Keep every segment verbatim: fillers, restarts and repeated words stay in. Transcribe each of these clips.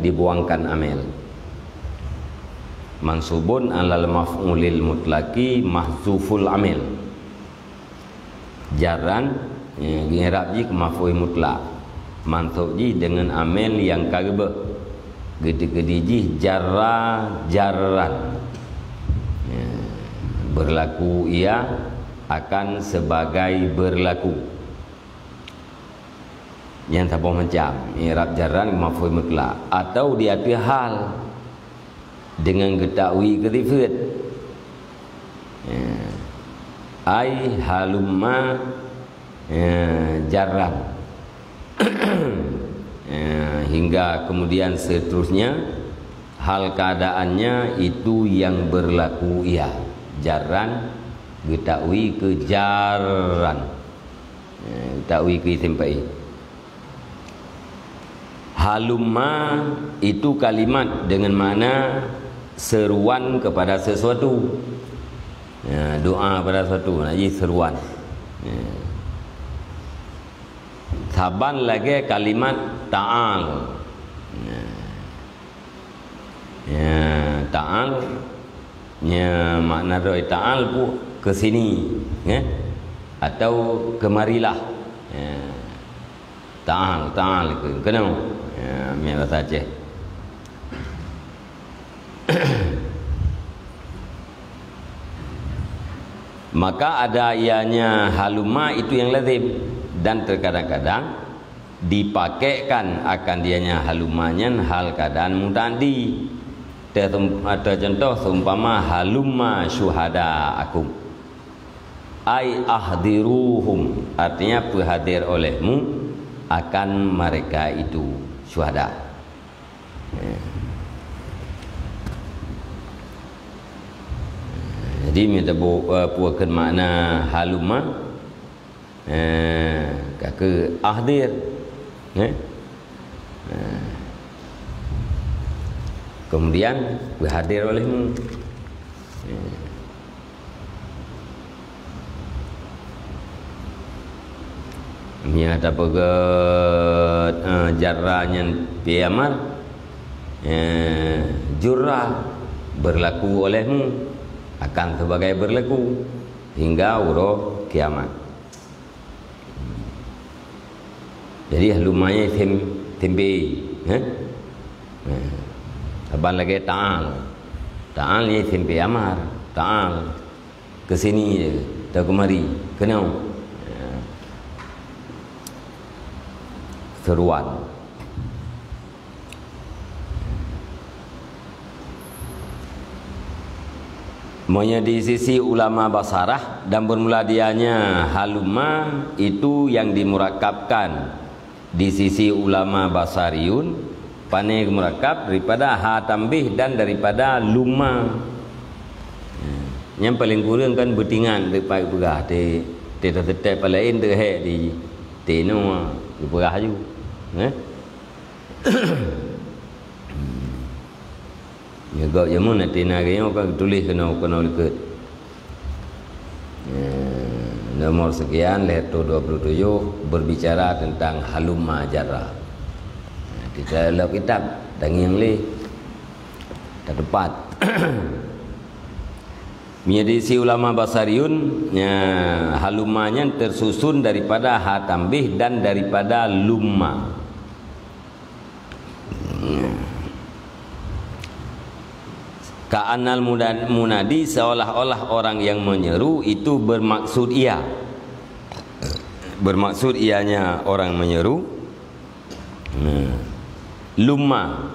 dibuangkan amil. Mansubun alal maf'ulil mutlaqi mahzuful amil. Jarran, ya, i'rab jih keu maf'ul mutlak. Mansub jih deungon amil nyang ka geubeuh. Geuti-geuti jih jarra, jarran. Ya, berlaku ia akan sebagai berlaku. Nyang saboh macam, i'rab jarran maf'ul mutlak atau di ateueh hal deungon geutakwil keu sifeut. Ya. Ai halumma, ya, jarran. Ya, hingga kemudian seterusnya, hal keadaannya itu yang berlaku ia. Jarran geutakwil keu jarran. Eh, takwil keu isim fa'il. Halumma itu kalimat dengan makna seruan kepada sesuatu. Ya, doa pada sesuatu, nak jih seruan. Ya. Saban lagèe kalimat ta'al. Ya. Ya, ta'al. Nya makna droe ta'al pu ke sini, ya. Atau kemarilah. Ya. Ta'al, ta'al ke, keunoe. Ya, meunan bahasa Aceh. Maka ada ianya halumma itu yang lazim dan terkadang-kadang dipakaikan akan dianya halumma nyan hal keadaan muta'addi. Teutum-, teucontoh seumpama halumma syuhada'akum. Ai ahdiruhum, artinya peuhadir olehmu akan mereka itu syuhada. Ya. Jadi, mita bu-, eh, puakan makna halumma, eh, ka keu ahdir. Eh? Eh. Kemudian, peuhadir olehmu. Eh. Meunyoe tapeugét, eh, jarra nyan fi'il amar, eh, jurra, berlaku olehmu, akan sebagai berlaku hingga uroe kiamat. Jadi, halumma nyan isim, isim fi'il, eh? Eh, saban lagèe ta'al. Ta'al nyan isim fi'il amar, ta'al. Ke sini je, atau kemari, keunoe. Ya. Seruan. Meunyoe di sisi ulama Basarah dan bermula dianya halumma itu yang dimurakabkan. Di sisi ulama Basariyun, pane meurakab daripada ha tambih dan daripada lumma. Nyang paleng kureueng kan beutingan daripada peugah, te, te, te, te, laén teuhek di tenoh, geupeugah aju. Eh? Nyoe gob jameun na tina geuh nyoe ka geutuléh keunoe, keunoe likot. Eh, nomor sekian, lhèe reutôh dua puluh tujoh, berbicara tentang halumma jarra. Nah, kita lok kitab, tangieng lé. Tateupat. Meunyoe di sisi ulama Basariyun, ya, halumma nyan tersusun daripada ha tambih dan daripada lumma. Ka'annal muda-, munadi, seolah-olah orang yang menyeru itu bermaksud ia. Bermaksud ianya orang menyeru. Nah. Lumma.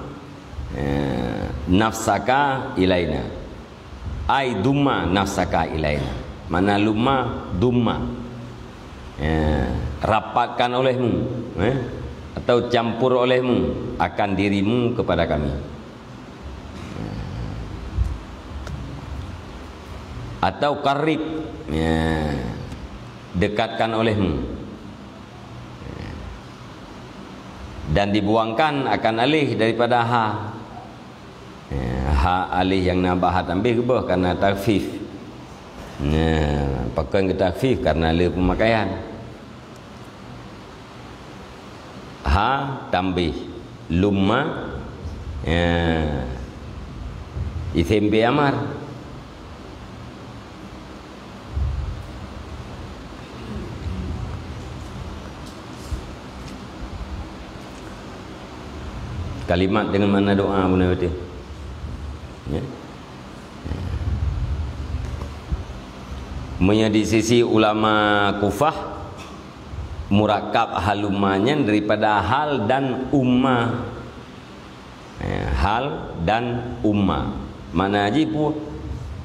Eh, nafsaka ilaina. Ai dumma nafsaka ilaina. Makna lumma, dumma. Ya, rapatkan olehmu, eh, atau campur olehmu akan dirimu kepada kami. Atau qarrib, ya, dekatkan olehmu. Dan dibuangkan akan alih daripada ha. Ya, ha alih nyang na bak ha tambih geuboh karena takhfif. Ya, pakon geuta takhfif karena le peumakaian. Ha tambih lumma, Ya. Isim fi'il amar. Kalimat dengan makna doa beuna beutôi. Ya. Meunyoe di sisi ulama Kufah, murakab halumma nyan daripada hal dan umma. Eh, hal dan umma. Makna jih peue?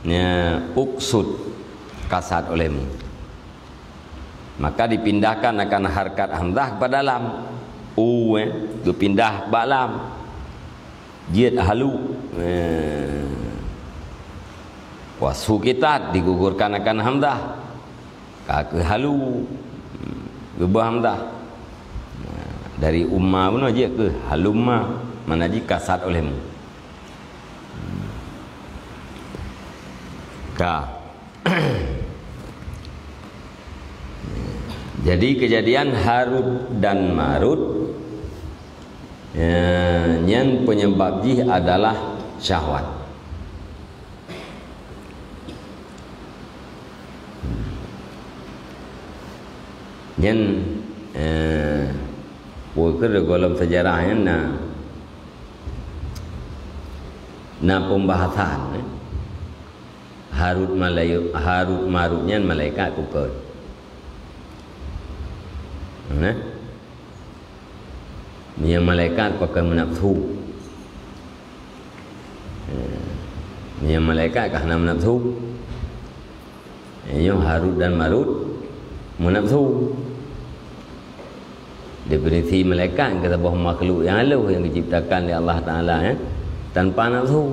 Ya, uksud, kasat olehmu. Maka dipindahkan akan harkat hamzah kepada lam. U, eh, geupindah bak lam. Jeuet halu. Eh. Wa sukitat, digugurkan akan hamzah. Ka keuh halu. Hmm. Geubeuh hamzah. Nah, dari umma bunoe jeuet keuh halumma. Makna jih kasat olehmu. Hmm. Ka. Jadi kejadian Harut dan Marut, eh, nyan penyebab jih adalah syahwat. Nyan, eh, peue keuh golom sejarah nyan na, na pembahasan, eh. Harut malayu-, Harut Marut nyan malaikat bukon? Nah. Nyan malaikat pakon meunafsu. Eh, nyan malaikat ka hana meunafsu. Eh, nyoe Harut dan Marut meunafsu. Definisi malaikat keu saboh makhluk nyang halôh nyang diciptakan lé Allah Taala, eh, tanpa nafsu.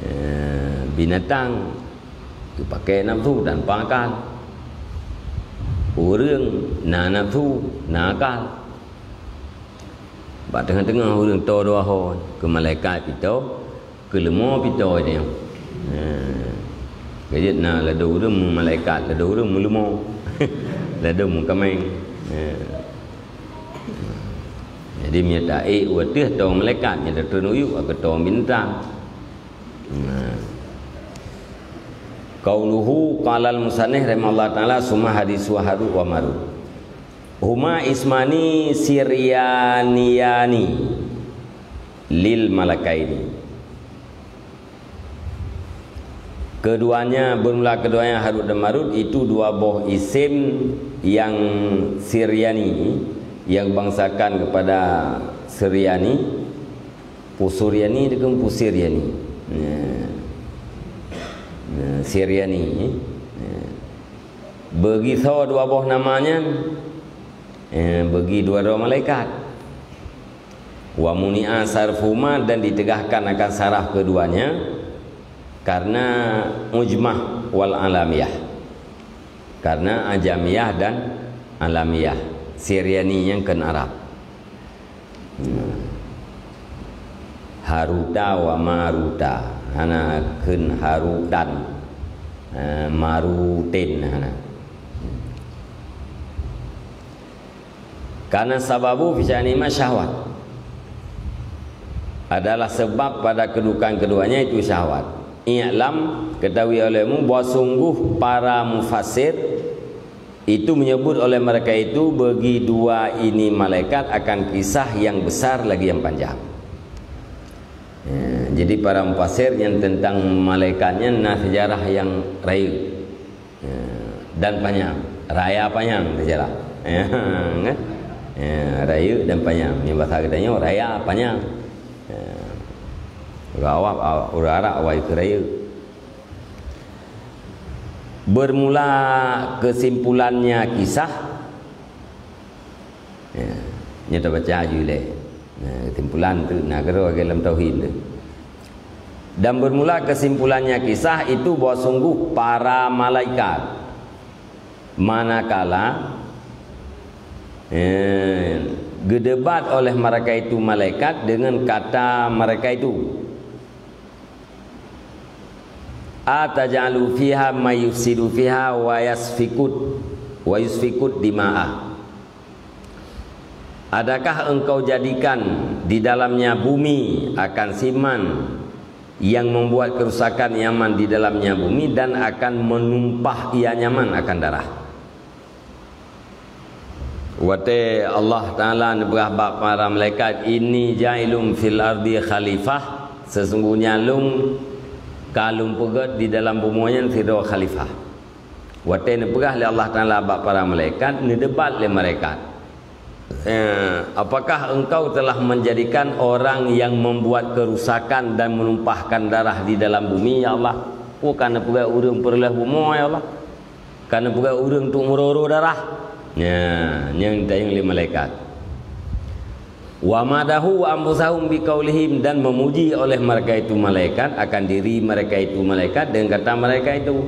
Eh, binatang geupakée nafsu tanpa akal. Ureuëng na nafsu, na akal. Bak teungoh-teungoh ureuëng toe dua ho, keu malaikat pih toe, keu leumo pih toe nyoe. Eh, ka jeuet na ladôm ureuëng meumalaikat, ladôm ureuëng meuleumo, ladôm meukaméng. Eh. Jadi, meunyoe taék u ateueh toe malaikat, meunyoe tatreun u yup, ka toe binatang. Nah. Qauluhu, qalal musannif rahimahullah taala, summa hadisu Harut wa Marut. Huma ismani siryaniyani lil malakaini. Keduanya, bermula keduanya Harut dan Marut itu dua boh isim yang siryani, yang bangsakan kepada Siryani, Pusuryani deungon Pusiryani. Ya. Ya, Siryani, ya. Beugisoe dua boh nama nyan, eh, beugi dua droe malaikat. Wa muni'a sarfuhuma, dan ditegahkan akan saraf keduanya karena ujmah wal alamiyah. Karena ajamiyah dan alamiyah. Siryani nyang kheun Arab. Haruta wa maruta. Hana kheun harutan. Eh, marutin hana. Karena sababu fi sya'nihima syahwat. Adalah sebab pada kedudukan keduanya itu syahwat. I'lam, ketahui olehmu bahwa sungguh para mufassir itu menyebut oleh mereka itu bagi dua ini malaikat akan kisah yang besar lagi yang panjang. Ya, jadi para mufassir yang tentang malaikat nyan na sejarah yang rayeuk. Ya, dan panyang, raya panyang sejarah. Ya, kan? Ya, rayeuk dan panyang. Ni bahasa kita nyoe raya panyang. Ya. Ureuëng awak, ureuëng Arab awai keu rayeuk. Bermula kesimpulannya kisah. Ya, nyoe tabaca aju ilée. Nah, kesimpulan tu na keudroe lagée lam tauhid tu. Dan bermula kesimpulannya kisah itu bahwa sungguh para malaikat manakala, eh, geudebat oleh mereka itu malaikat dengan kata mereka itu. Ataj'alu fiha may yufsidu fiha wa yasfikut, wa yusfikut dima'a. Adakah engkau jadikan di dalamnya bumi akan siman yang membuat kerusakan nyaman di dalamnya bumi dan akan menumpah ia nyaman akan darah? Watée Allah Taala neupeugah bak para malaikat, "Inni ja'ilun fil ardi khalifah," sesungguhnya Lôn ka Lôn peugét di dalam bumoe nyan sidroe khalifah. Watée neupeugah lé Allah Taala bak para malaikat, neudebat lé malaikat, "Eh, apakah Engkau telah menjadikan orang yang membuat kerusakan dan menumpahkan darah di dalam bumi, ya Allah?" Peue ka neupeugah ureuëng peureuloh bumoe, ya Allah? Ka neupeugah ureuëng tu meuroro darah. Nya, nyang tanyong lé malaikat. "Wa madahu anfusahum biqaulihim," dan memuji oleh mereka itu malaikat akan diri mereka itu malaikat dengan kata mereka itu,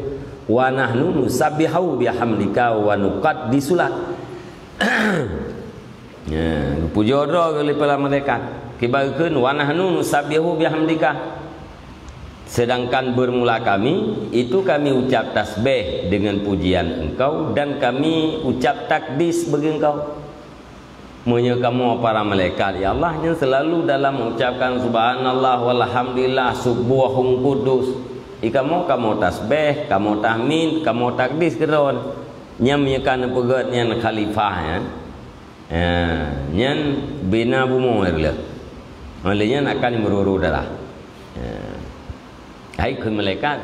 "Wa nahnu nusabbihu bihamdika wa nuqaddisu lak." Ya, geupujoe droe lé para malaikat. Kiban geukheun, "Wa nahnu nusabbihu bihamdika." Sedangkan bermula kami, itu kami ucap tasbih dengan pujian Engkau dan kami ucap takdis bagi Engkau. Meunyoe kamoe para malaikat, ya Allah, nyang selalu dalam mengucapkan subhanallah walhamdulillah, subbuhun quddus. Di kamoe, kamoe tasbih, kamoe tahmid, kamoe takdis keudroe. Nyang meunyoe ka neupeugét nyan khalifah nyan. Ya, nyan bina bumoe reuloh. Oleh nyan akan meuroro darah. Ya. Hai kheun malaikat.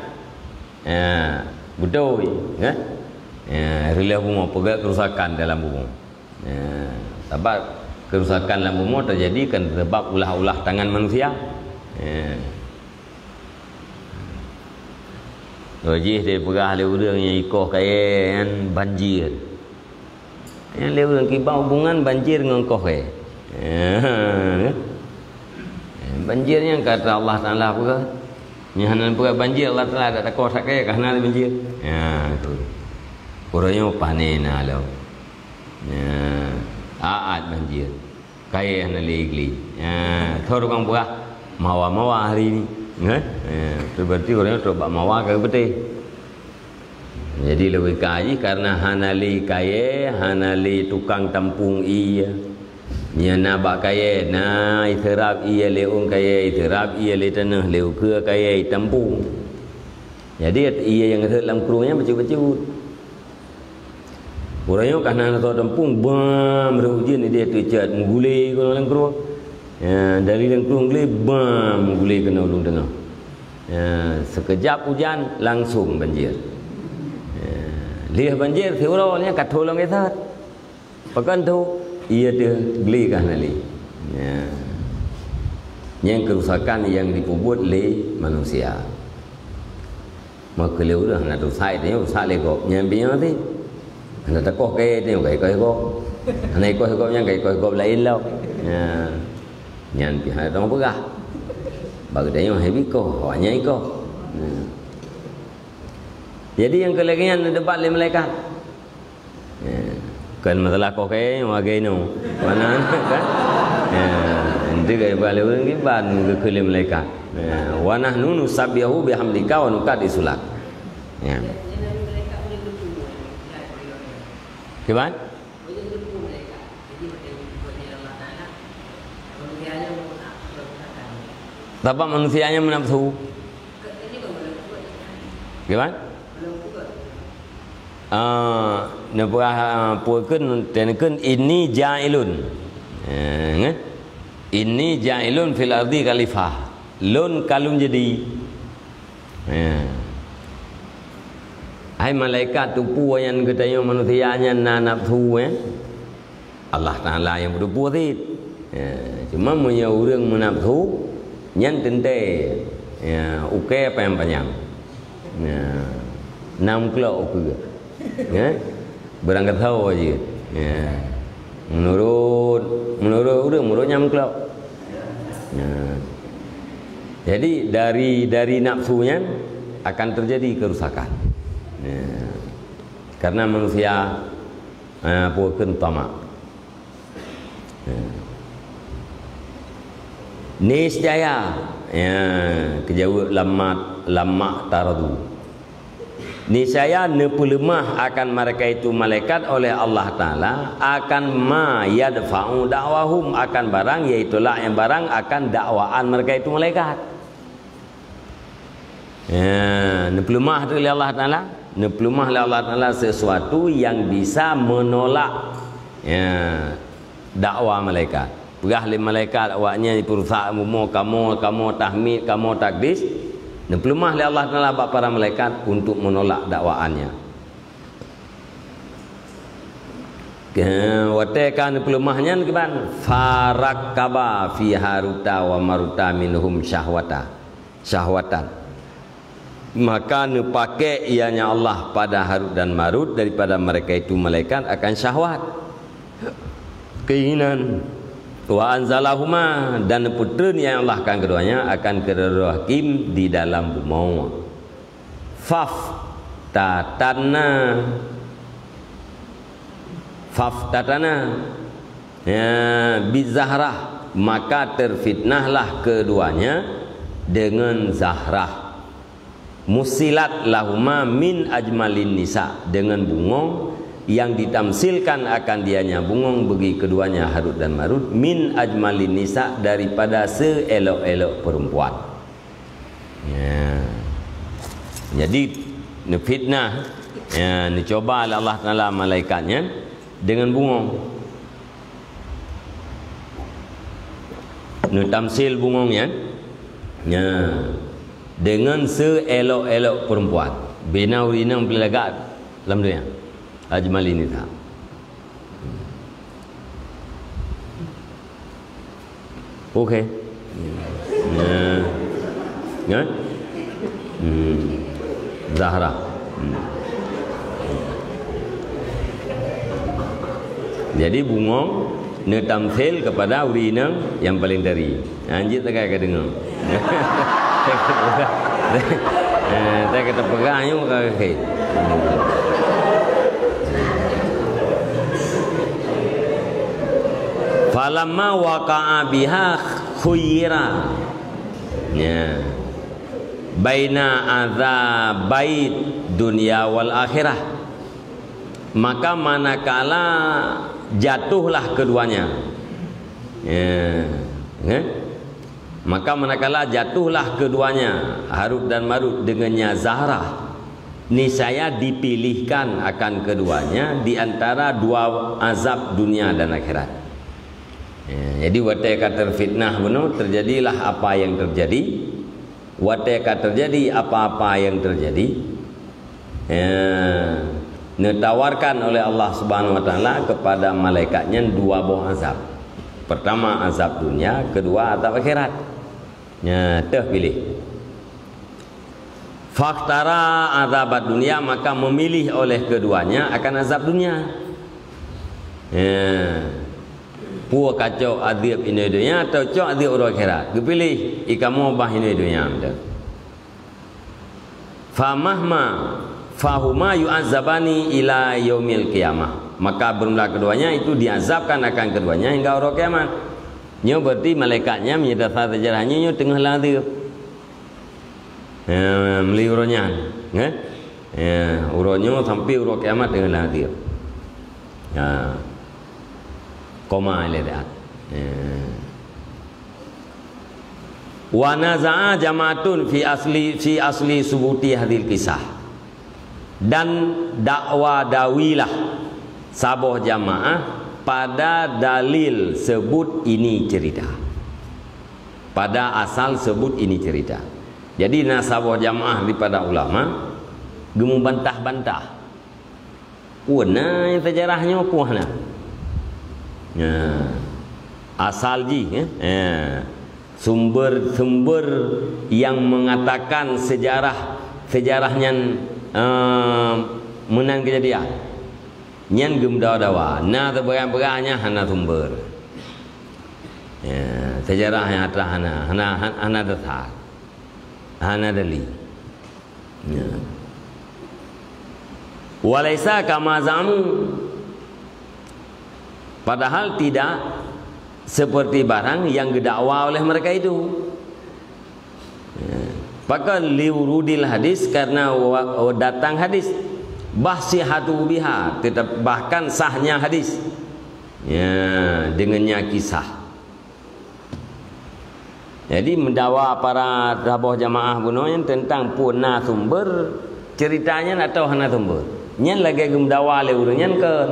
Ya, beutôi, ya. Ya, reuloh bumoe peugét kerusakan dalam bumoe. Ya, sabab kerusakan lam bumoe teujadi kan sabab ulah-ulah tangan manusia. Ya. Lheueh jih dipeugah lé ureuëng nyang ikoh kayée nyan banjir. Nyang lé ureuëng kiban hubungan banjir ngon koh kayée. Ya. Banjir nyan kata Allah Taala peugah. Nyan hana peugah banjir Allah Taala dak takoh that kayée ka hana lé banjir. Ya, tu. Uroe nyoe pané na lom. Ya, aat banjir. Kayée hana lé glé. Ya, tho tukang peugah mawa-mawa hari ni. Kan? Ya, tu berarti uroe nyoe trok bak mawa ka geupeuteh. Jadi lewat kaji karena hana lé kayée, hana lé tukang tampung ié. Nyan na bak kayée, na iseurab ié lé ôn kayée, iseurab ié lé tanoh, lé ukeue kayée itampung. Jadi ié nyang rhot lam krueng nyan bacut-bacut. Uroe nyoe ka hana soe tampung, bam, rhot ujeuen idéh teucet, meugulé keunoe lam krueng. Ya, dari lam krueng glé, bam, meugulé keunoe ulôn teungoh. Ya, seukejap ujan, langsong banjir. Ya, lheueh banjir, siuroe nyan ka tho lom gét that. Pakon tho, ié teuh glé ka hana lé. Ya. Nyan keurusakan nyang jipeubuet lé manusia. Maka lé ureuëng hana rusak, tanyoe rusak lé gob. Nyan pih nyoe teuh. Hana takoh kayée, tanyoe ka ikoh gob. Hana ikoh gob nyan ka ikoh gob laén lom. Ya. Nyan pih hana teupeugah. Bak geutanyoe hai bikoh, awak nyan ikoh. Ya. Jadi nyang keu lagée nyan neudebat lé malaikat. Ya. Kon masalah koh kayée nyoe lagée nyoe. Mana kan? Ya. Nanti gaya bak lé ureuëng kiban geukheun lé malaikat. Ya. "Wa nahnu nusabbihu bihamdika wa nuqaddisu lak." Ya. Kiban? Sabab manusia nyan meunafsu. Kiban? Ah, neupeugah, ah, peue kheun, teuneukheun, "Inni ja'ilun." Eh, ngan? "Inni ja'ilun fil ardi khalifah." Lôn ka lôn jadi. Eh. Hai malaikat, teupeue nyan geutanyoe manusia nyan na nafsu, eh? Allah Taala nyang beuteupeue cit. Ya, cuma meunyoe ureuëng meunafsu, nyan teuntée, ya, ukée panyang-panyang. Ya, nam klok ukeue. Ya, beurangkasoe jih. Ya. Menurut, menurut ureuëng, menurut nyang klok. Ya. Jadi dari, dari nafsu nyan akan terjadi kerusakan. Ya. Karena manusia, eh, peue kheun tamak. Ya. Niscaya, ya, keujaweueb lam mat, lam mak taradu. Niscaya neupeuleumah akan mereka itu malaikat oleh Allah Taala akan ma yadfa'u da'wahum, akan barang, yaitu lah yang barang akan dakwaan mereka itu malaikat. Ya, neupeuleumah tu oleh Allah Taala, neupeuleumah oleh Allah Taala sesuatu yang bisa menolak, ya, dakwa malaikat. Peugah lé malaikat awaknyan peurusak bumoe, kamoe, kamoe tahmid, kamoe takdis. Neupeuleumah lé Allah Taala bak para malaikat untuk menolak dakwaannya. Ke, watée ka neupeuleumah nyan kiban, farakkaba fi Haruta wa Maruta minhum syahwata, syahwatan. Maka neupakek ianya Allah pada Harut dan Marut daripada mereka itu malaikat akan syahwat, keinginan. Wa anzalahuma, dan neupeutrön ianya Allah kan keduanya akan keudroe hakim di dalam bumoe. Faftatana, faftatana, ya, bizahrah, maka terfitnahlah keduanya dengan zahrah. Musilat lahuma min ajmalin nisa, dengan bungong yang ditamsilkan akan dianya bungong bagi keduanya Harut dan Marut min ajmalin nisa, daripada seelok-elok perempuan. Ya. Jadi neufitnah, ya, neucuba lé Allah Taala malaikat nyan dengan bungong. Neutamsil bungong nyan, ya, dengan seelok-elok perempuan. Bina ureueng inong peureulagak lam dunia. Ajmalin nisa. Okey. Ya. Ya? Hmm. Zahra. Hmm. Jadi bungong neutamsil kepada ureueng inong nyang paleng tari. Anjit takai ka deungoe. Eh, tak kata pegang nyoe ka kaki. Falamma waqa'a biha khuyyira. Ya. Baina azabait dunya wal akhirah. Maka manakala jatuhlah keduanya. Ya. Ya. Maka manakala jatuhlah keduanya, Harut dan Marut, dengannya Zahrah, niscaya dipilihkan akan keduanya di antara dua azab dunia dan akhirat. Ya, jadi watée ka terfitnah bunoe, terjadilah apa yang terjadi. Watée ka terjadi apa-apa yang terjadi, ya, neutawarkan oleh Allah Subhanahu wa Taala kepada malaikat nyan dua boh azab. Pertama azab dunia, kedua azab akhirat. Ya, teuh pilih. Fakhtara azabad dunia, maka memilih oleh keduanya akan azab dunia. Ya. Peue kacok azab inoe donya atau cok azab uroe akhirat? Geupiléh, i kamoe bah inoe donya, beutôi. Famahma fahuma yu'azzabani ila yaumil qiyamah. Maka bermula keduanya itu diazabkan akan keduanya hingga uroe kiamat. Nyoe berarti malaikat nyan meunyoe dasar sejarah nyoe, nyoe teungoh lam azab. Ya, meuli uroe nyan, eh? Ya, uroe nyoe sampai uroe kiamat teungoh lam azab. Ya. Koma ilée that. Ya. Wa naza'a jama'atun fi asli, fi asli subuti hadhil kisah. Dan dakwa dawilah saboh jamaah pada dalil sebut ini cerita. Pada asal sebut ini cerita. Jadi, na saboh jamaah daripada ulama geumubantah-bantah. Peue na nyang sejarah nyoe, peue hana. Nah, asal jih, eh, eh, sumber-sumber yang mengatakan sejarah, sejarah nyan, eh, meunan keujadian. Nyan geumeudawa-dawa. Na teupeugah-peugah nyan hana sumber. Ya, sejarah nyang atra hana, hana, hana, hana dasar. Hana dalil. Ya. Walaisa kama za'amu. Padahal tidak seperti barang yang geudakwa oleh mereka itu. Ya. Pakon liwurudil hadis, karena wa-, datang hadis. Bal sihhatuhu biha, tetap bahkan sahnya hadis. Ya, dengannya kisah. Jadi, meudawa para saboh jamaah bunoe nyan teuntang peue na sumber ceurita nyan atawa hana sumber. Nyan lagée geumeudawa lé ureuëng nyan kon.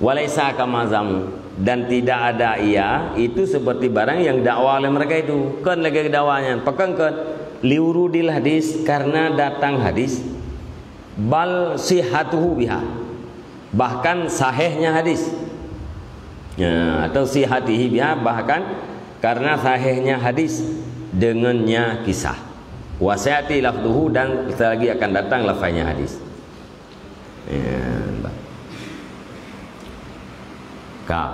Walaisa kama zamu, dan tidak ada ia itu seperti barang yang dakwa oleh mereka itu. Kon lagée dakwa nyan. Pakon kon? Liwurudil hadis, karena datang hadis. Bal sihhatuhu biha, bahkan sahihnya hadis. Ya, atau sihhatihi biha, bahkan karena sahihnya hadis dengannya kisah. Wa sayati lafzuhu, dan selagi akan datang lafaznya hadis. Ya, bah. Ka.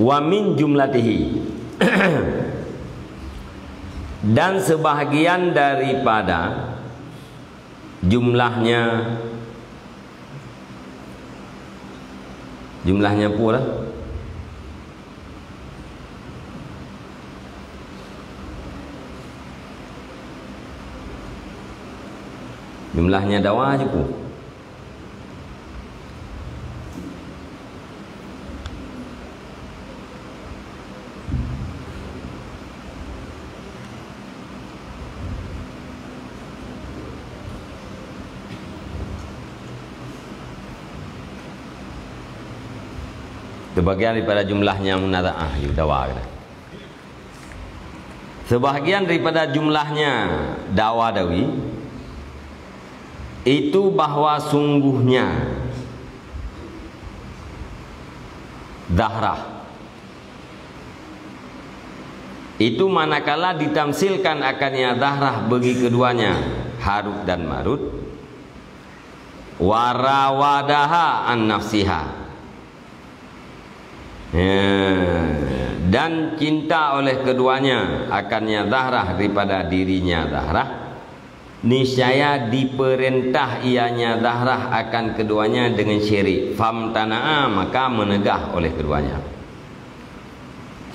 Wa min jumlatihi, dan sebahagian daripada jumlahnya, jumlahnya peue lah? Jumlahnya dawa jih peue? Sebagian daripada jumlahnya munaza'ah, yuk, dawa keunan. Sebahagian daripada jumlahnya dawa dawi itu bahwa sungguhnya zahrah itu manakala ditamsilkan akannya zahrah bagi keduanya Harut dan Marut, wa rawadaha an nafsiha. Ya, dan cinta oleh keduanya akannya zahrah daripada dirinya zahrah, niscaya diperintah ianya zahrah akan keduanya dengan syirik. Famtana'a, maka menegah oleh keduanya.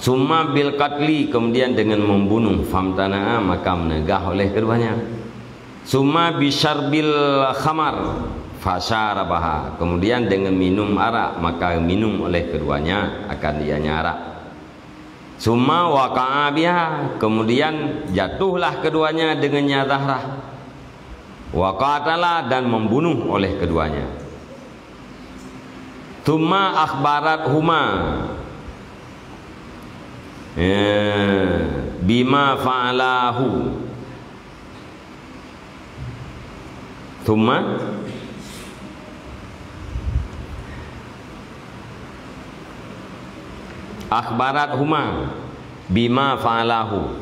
Summa bil qatli, kemudian dengan membunuh. Famtana'a, maka menegah oleh keduanya. Summa bisyarbil khamar, fasyarabaha, kemudian dengan minum arak, maka minum oleh keduanya akan ianya arak. Summa waqa'a biha, kemudian jatuhlah keduanya dengannya zahrah. Wa qatala, dan membunuh oleh keduanya. Summa akhbarathuma, ya, bima fa'alahu. Summa akhbarathuma bima fa'alahu.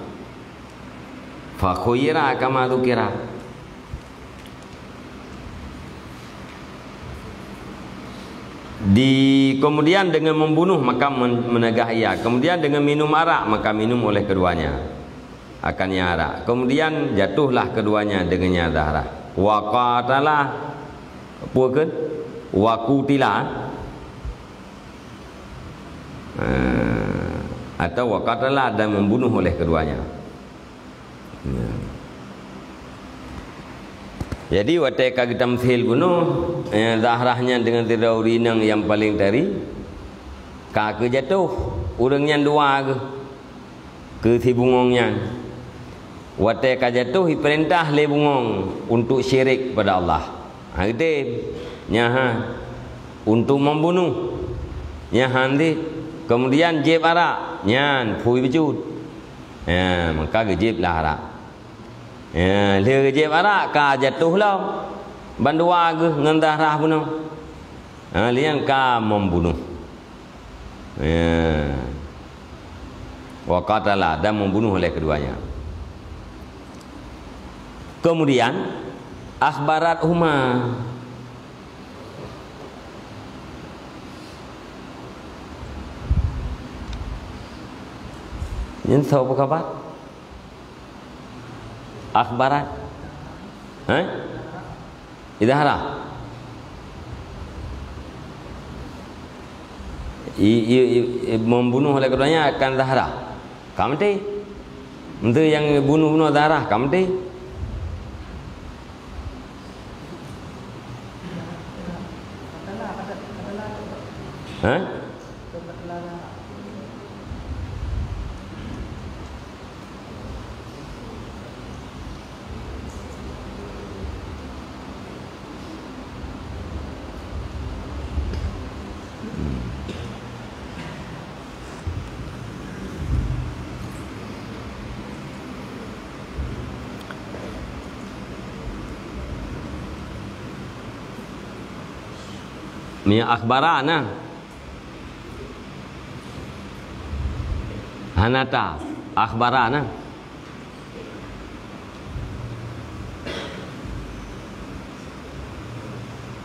Fa khuyira kama dzukira. Di, kemudian dengan membunuh maka men-, menegah ia. Kemudian dengan minum arak maka minum oleh keduanya akan ia arak. Kemudian jatuhlah keduanya dengannya zahrah. Wa qatala, apa ke? Wa qutila. Ah, atau wa qatala, dan membunuh oleh keduanya. Ya. Jadi, watée ka geutamsil bunoe, eh, zahrah nyan dengan sidroe ureuëng inong nyang paleng tari, ka keu jatoh ureuëng nyan dua geuh keu si bungong nyan. Watée ka jatoh, jipeurintah lé bungong untuk syirik kepada Allah. Ha, geutem. Nyan ha, untuk membunuh. Nyan han deh. Kemudian jieb arak. Nyan phui bacut. Ya, maka geujieb lah arak. Ya, lheueh geujieb arak, ka jatoh lom. Bandua geuh ngon zahrah bunoe. Ha, lheueh nyan ka membunuh. Ya. Wa qatala, dan membunuh oleh keduanya. Kemudian, akhbarathuma. Nyan soe peukhabar? Akhbarat. Eh? Idahara. I, i, i, i, membunuh oleh keduanya akan Zahra. Ka meuti. Meusti nyang bunuh-bunuh Zahra, ka meuti. Hah? Meunyoe akhbara na. Hana ta, akhbara na.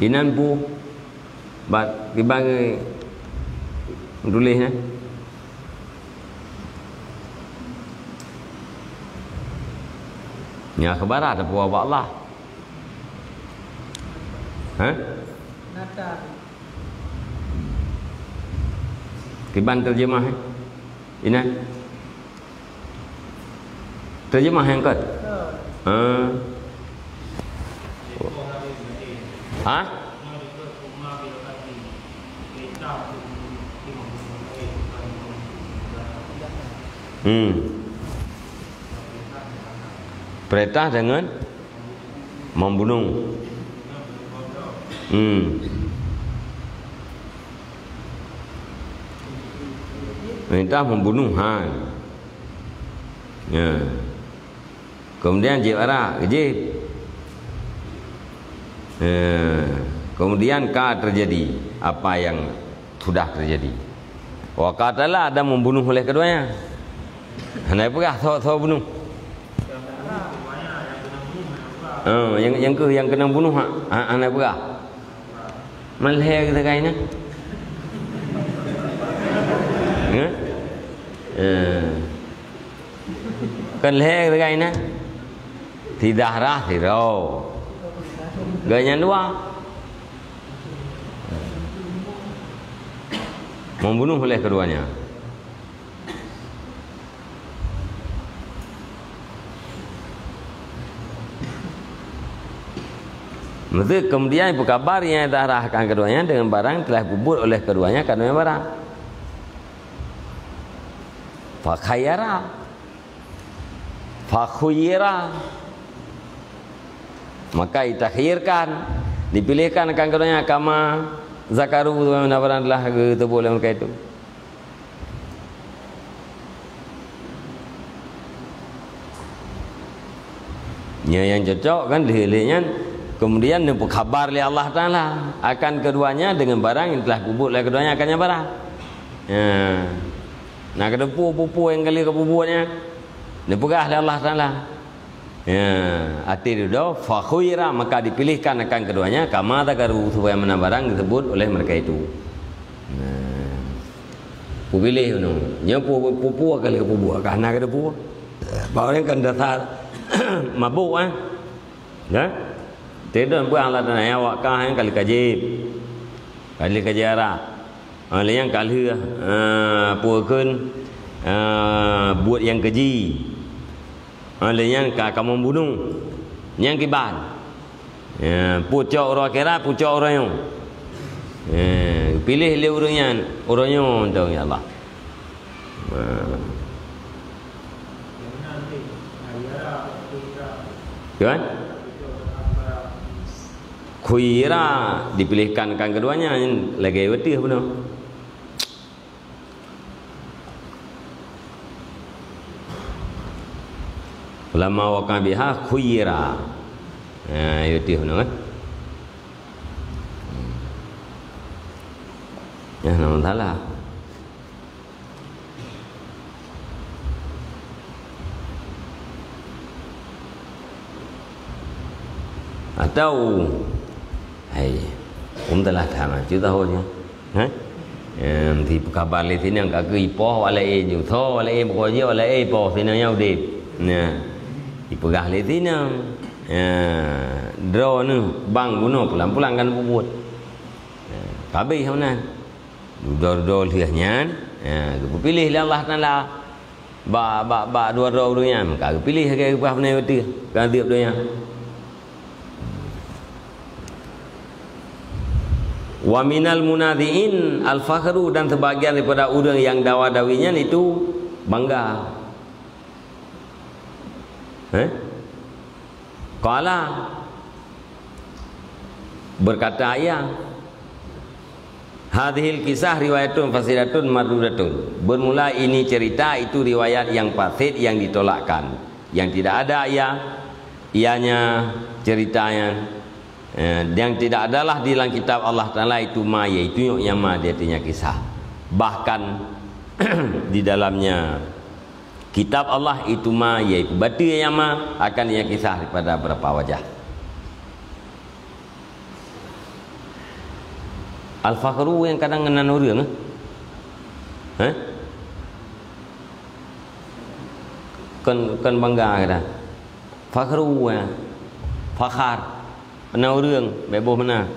Inan bu, bat, kiban tuléh na. Nyan akhbara tapeugah bak Allah. Hah? Kiban terjemah, eh? Inan. Terjemah nyang kon? Ha. Ha? Hmm. Perintah dengan membunuh. Hmm. Perintah membunuh, ha. Ya. Kemudian jép arak, jép. Ya. Kemudian ka terjadi apa yang sudah terjadi. Wa qatala, dan membunuh oleh keduanya. Hana peugah soe, soe bunuh. Oh, nyang, nyang kheueh nyang keunong bunoh, ha? Ha, hana peugah. Man lhèe geutanyoe na? Ya? Eh. Kan lhèe geutanyoe na? Si Zahra, sidroe. Geutanyoe dua. Membunuh oleh keduanya. Maka kemudian ipeukabar nyang Zahra akan keduanya dengan barang telah peubuet oleh keduanya keunoe barang. Fakhayyara. Fakhuyyira. Maka ditakhyirkan, dipilihkan akan keduanya kama zakaru, sebagaimana barang telah geuteupeue oleh mereka itu. Nyan nyang cocok kan, lheueh-lheueh nyan, kemudian neupeukabar lé Allah Taala akan keduanya dengan barang yang telah peubuet oleh keduanya akan nyan barang. Ya. Na keudeuh peue-peue nyang ka lheueh ka peubuet nyan, neupeugah lé Allah Taala. Ya, até dudoe, fakhuyyira, maka dipilihkan akan keduanya, kama zakaru, sebagaimana barang disebut oleh mereka itu. Nah. Peupiléh gunong. Nyoe pu-, pu-, pu-, ka lheueh peubuet, ka hana ka teupeue. Bak ureueng kan dasar mabuk, eh. Kan? Teudong peuang Allah Taala, ya, awak kah nyang ka lheueh ka jieb. Ka lheueh ka jieb arak. Ah, lé nyang ka lheueh, ah, peue kheun, ah, buet nyang keji. Ah, lé nyan ka, ka meubunoe. Nyang kiban. Ya, pucok uroe akhirat, pucok uroe nyoe. Ya, piléh lé ureueng nyan, uroe nyoe mantong, ya Allah. Ha. Kan? Khuyyira, dipilihkan kan keduanya, lagèe watèe bunoe. Falamma waqa'a biha khuyyira. Ha, ya, beutôi, kan? Ya, nama salah. Atau, hai, um, telah tamat, cuba tahu je. Ha? Em, si peukabar lé sinan ka geuipoh awak laén nyoe. Tho awak laén, pokok jih awak laén ipoh sinan nyang udép. Nah, ipeugah lé sinan. Ya, droeneuh bang bunoe pulang-pulang kan peubuet. Ya, ka habéh meunan. Dudoe-dudoe lheueh nyan, ha, geupeupiléh lé Allah Taala bak, bak, bak dua droe ureuëng nyan, ka geupiléh lagée geupeugah beuneuh beutôi keu azeub donya. Wa minal munazi'in al-fakhru, dan sebagian daripada ureuëng yang dawa-dawi nyan itu bangga. Eh? Qala, berkata ia, "Hadhil kisah riwayatun fasidatun mardudatun." Bermula ini cerita itu riwayat yang fasid, yang ditolakkan, yang tidak ada ia, ianya ceritanya, eh, yang tidak adalah di dalam kitab Allah Taala itu ma, yaitu nyok nyama dia artinya kisah. Bahkan di dalamnya kitab Allah itu ma, yaitu bateue nyama akan ianya kisah daripada beberapa wajah. Al-fakhru nyang kadang ngeunan ureuëng, eh? Hah? Kon, kon bangga kadang. Fakhru, eh? Fakhar. Meunan ureuëng, bék boh meunan.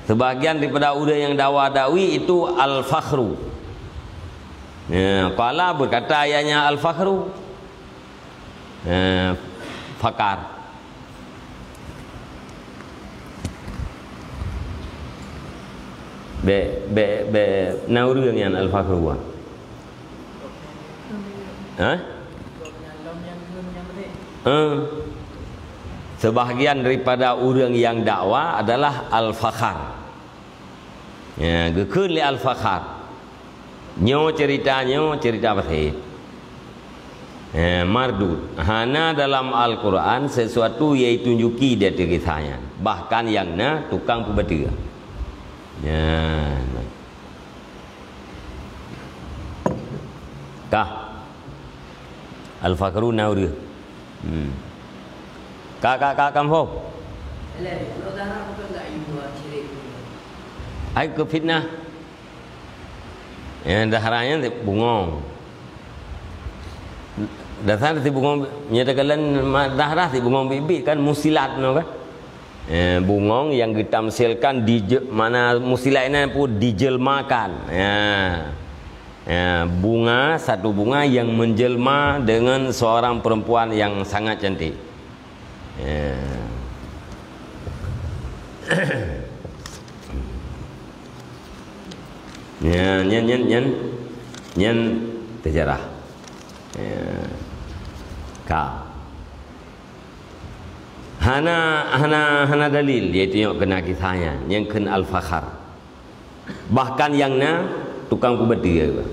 Sebahagian daripada ureuëng nyang dawa-dawi itu al-fakhru. Ya, qala, berkata ianya al-fakhru. Eh, fakar. Bék, bék, bék na ureuëng nyan al-fakhru. Hah? Eh. Sebahagian daripada ureuëng nyang dakwa adalah al-fakhar. Ya, geukheun lé al-fakhar. Nyoe cerita, nyoe cerita basit. Eh, mardud. Hana dalam Al-Quran sesuatu nyang tunjuki di ateueh kisah nyan. Bahkan nyang na tukang peubateue. Ya. Kah. Al-fakhru na ureuëng. Hmm. Ka, ka, ka, ka muphom? Hai keu fitnah. Ya, dahra nyan bungong. Dasar si bungong, nyata kalian ma-, dahra si bungong bit-bit kan musilat no kan? Eh, bungong yang ditamsilkan di je-, mana musilat ini pun dijelmakan. Ya. Ya, bunga, satu bunga yang menjelma dengan seorang perempuan yang sangat cantik. Ya. Ya, nyan, nyan, nyan, nyan sejarah. Ya. Ka. Hana, hana, hana dalil, yaitu nyok keunan kisah nyan, nyang kheun al-fakhar. Bahkan nyang na tukang peubateue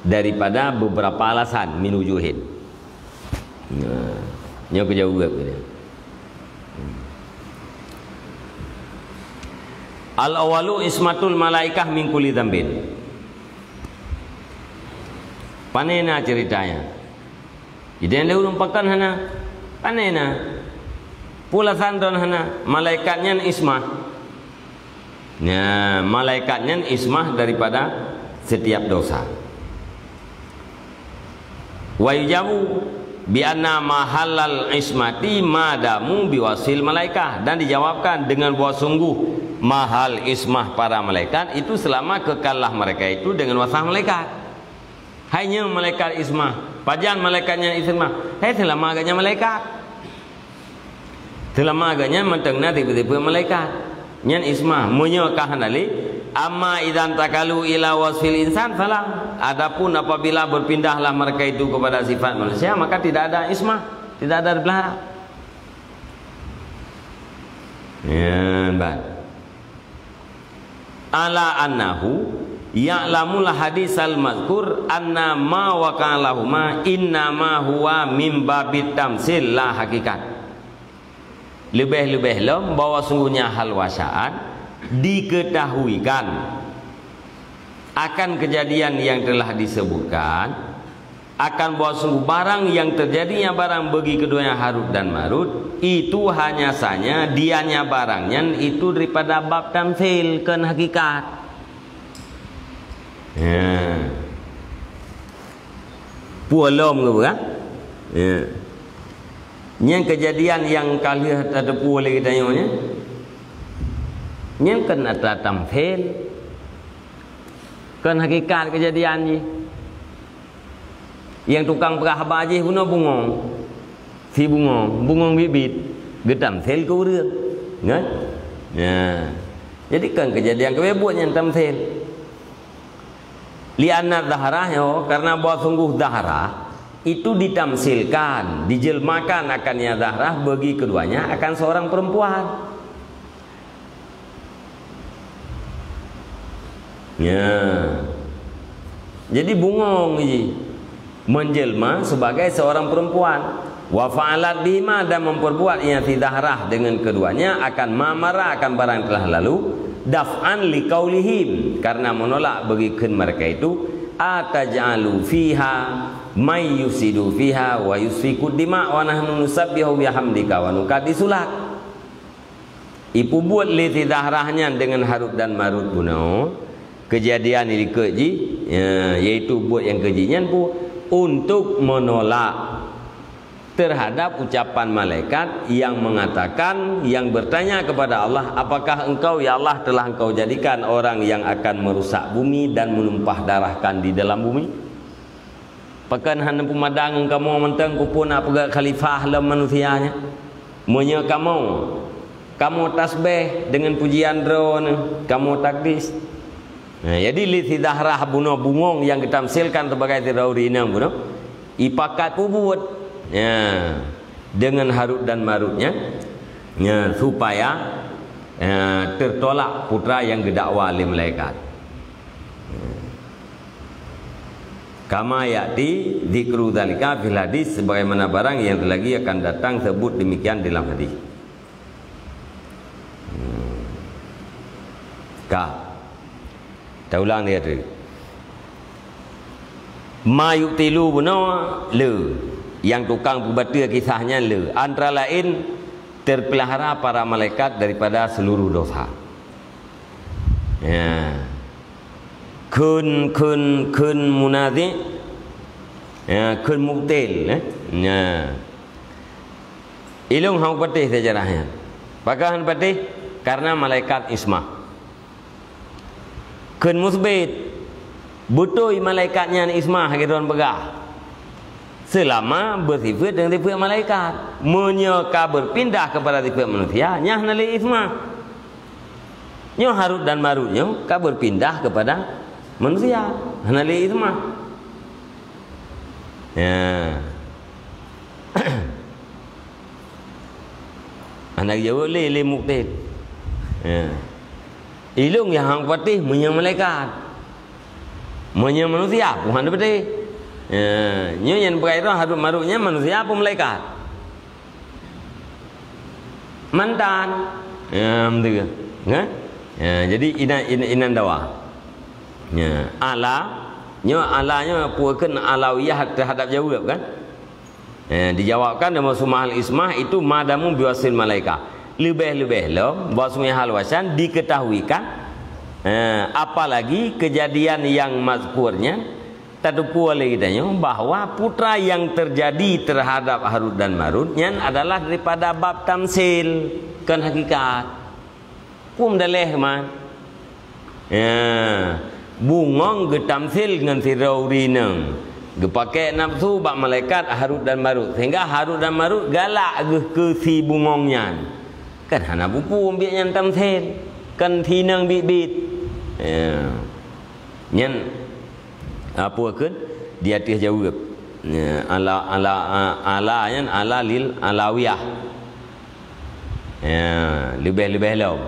daripada beberapa alasan min wujuhin. Nah, nyoe keu jaweueb dia. Al-awwalu ismatul malaikah min kulli dzambin. Pane na ceritanya? Idéh lé ureuëng pakon hana? Pane na? Pulasan don hana? Malaikat nyan ismah. Nah, malaikat nyan ismah daripada setiap dosa. Wa yujabu bi anna mahallal ismati madamu biwasil malaikah, dan dijawabkan dengan bahwa sungguh mahal ismah para malaikat itu selama kekallah mereka itu dengan wasah malaikat. Hai nyoe malaikat ismah. Pajan malaikat nyan ismah? Hai seulama geuh nyan malaikat. Seulama geuh nyan mantong na tipe-tipe malaikat. Nyan ismah. Meunyoe ka hana lé, amma idzan takalu ila wasfil insan fala. Adapun apabila berpindahlah mereka itu kepada sifat manusia, maka tidak ada ismah, tidak ada dipelihara. Nyan ban. Ala annahu ya'lamul hadisal mazkur anna ma waqa'a lahuma innama huwa mim babit tamsil la hakikat. Leubeh-leubeh lom bahwa sungguhnya hal wasaan diketahuikan akan kejadian yang telah disebutkan, akan bahwa sungguh barang yang terjadinya barang bagi keduanya Harut dan Marut, itu hanya sanya dianya barang nyan itu daripada bab tamsil, kon hakikat. Ya. Peue lom ke bukan? Ya. Nyan kejadian nyang ka lheueh tateupeue lé geutanyoe nyan. Nyan kon atra tamsil. Kon hakikat keujadian jih. Nyang tukang peugah haba jih bunoe bungong. Si bungong, bungong biet-biet, geutamsil keu ureuëng. Kan? Ya. Jadi kon keujadian keu buet nyang tamsil. Li'anna zahrah, yo, karena bahwa sungguh zahrah itu ditamsilkan, dijelmakan akan nyang zahrah bagi keduanya akan seorang perempuan. Ya. Jadi bungong ji menjelma sebagai seorang perempuan. Wa fa'alat bihima, dan memperbuat nyang si zahrah dengan keduanya akan ma mara, akan barang yang telah lalu, daf'an liqaulihim, karena menolak bagi kheun mereka itu, ataj'alu fiha may yufsidu fiha wa yusfiku dima wa nahnu nusabbihu bihamdika wa nuqaddisu lak. Ipubuet lé si zahrah nyan dengan Harut dan Marut bunoe, keujadian likot jih, ya, yaitu buet nyang keujih nyan pu untuk menolak terhadap ucapan malaikat yang mengatakan, yang bertanya kepada Allah, "Apakah Engkau, ya Allah, telah Engkau jadikan orang yang akan merusak bumi dan menumpah darahkan di dalam bumi?" Pakon hana peumadang ngon kamoe mantong keupeue na peugah khalifah lom manusia nyan? Meunyoe kamoe, kamoe tasbeh deungon pujian droeneuh, kamoe takdis. Nah, jadi lé si zahrah bunoe bungong nyang geutamsilkan sebagai si droe ureuëng inong bunoe, ipakat pubuet. Ya. Dengan Harut dan Marut nyan, ya, supaya, ya, tertolak putra yang geudakwa lé malaikat. Kama ya'ti dzikru dzalika fil hadis, sebagaimana barang yang lagi akan datang sebut demikian dalam hadis. Ka. Taulang dia tu. Ma yubtilu bunoe le, nyang tukang peubateue kisah nyan le, antara laén terpelihara para malaikat daripada seluruh dosa. Ya. Kheun, kheun, kheun munazi, ya, kheun mubtil, eh. Ya. Ilong hang patéh sejarah nyan. Pakon hana patéh? Karena malaikat ismah. Kheun musbit, beutôi malaikat nyan ismah, lagée droen peugah. Selama beusifeuet deungon sifeuet malaikat. Meunyoe ka berpindah kepada sifeuet manusia, nyan hana lé ismah. Nyoe Harut dan Marut nyoe ka berpindah kepada manusia, hana lé ismah. Ya. Hana geujaweueb lé, lé mubtil. Ya. Ilong nyang hang patéh meunyoe malaikat. Meunyoe manusia, pun hana patéh. Ya. Nyoe nyang peugah droe Harut Marut nyan manusia apa malaikat? Mantan. Ya, betul. Kan? Ya, jadi inan, inan, inan dawa. Ya, ala, nyoe ala nyoe peue kheun alawiyah terhadap jaweueb kan? Eh, dijawabkan dengan sumahal ismah itu madamu biwasil malaika. Leubeh-leubeh lom, bahwa sumahal wasan diketahuikan, eh, apalagi kejadian yang mazkur nyan, tateupeue lé geutanyoe bahwa putra yang terjadi terhadap Harut dan Marut nyan adalah daripada bab tamsil, kon hakikat. Peue meudaléh man? Ya, bungong geutamsil ngon sidroe ureuëng inong. Geupaké nafsu bak malaikat Harut dan Marut, sehingga Harut dan Marut galak geuh keu si bungong nyan. Kan hana bupu biet nyan tamsil, kan si inong biet-biet. Ya. Nyan Apa kheun? Di ateueh jaweueb. Ya, ala, ala, a-, ala nyan ala lil alawiyah. Ya, leubeh-leubeh lom.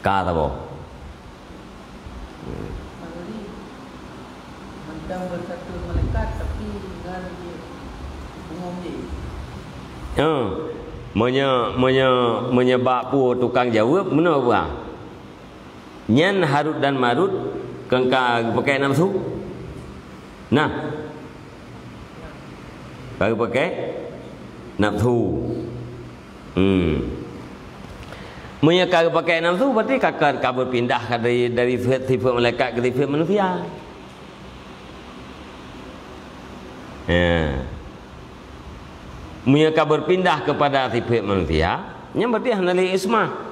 Ka saboh. Mantong bersatu malaikat, tapi dengan dia bungong dia. Ya. Meunyoe, meunyoe, meunyoe bak peue tukang jaweueb, meunoe peue? Nyan Harut dan Marut kon ka geupaké nafsu? Nah. Ka geupaké nafsu. Hmm. Meunyoe ka geupaké nafsu, berarti ka, ka, ka berpindah ka dari, dari sifat, sifat malaikat ke sifat manusia. Ya. Meunyoe ka berpindah kepada sifat manusia, nyan berarti hana lé ismah.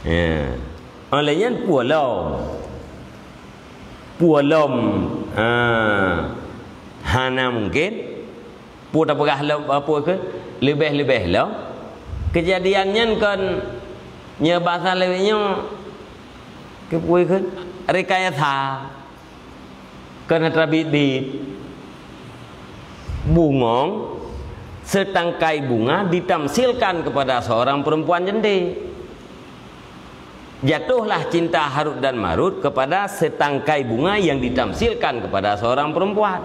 Ya. Oleh nyan peue lom? Peue lom? Ha. Hana mungkin. Peue tapeugah lom, apa ke? Leubeh-leubeh lom. Keujadian nyan kon nyoe basa lewat nyoe. Ke peue ke? Rekayasa. Keuneuk terbit-bit. Bungöng, setangkai bunga ditamsilkan kepada seorang perempuan jendek. Jatuhlah cinta Harut dan Marut kepada setangkai bunga yang ditamsilkan kepada seorang perempuan.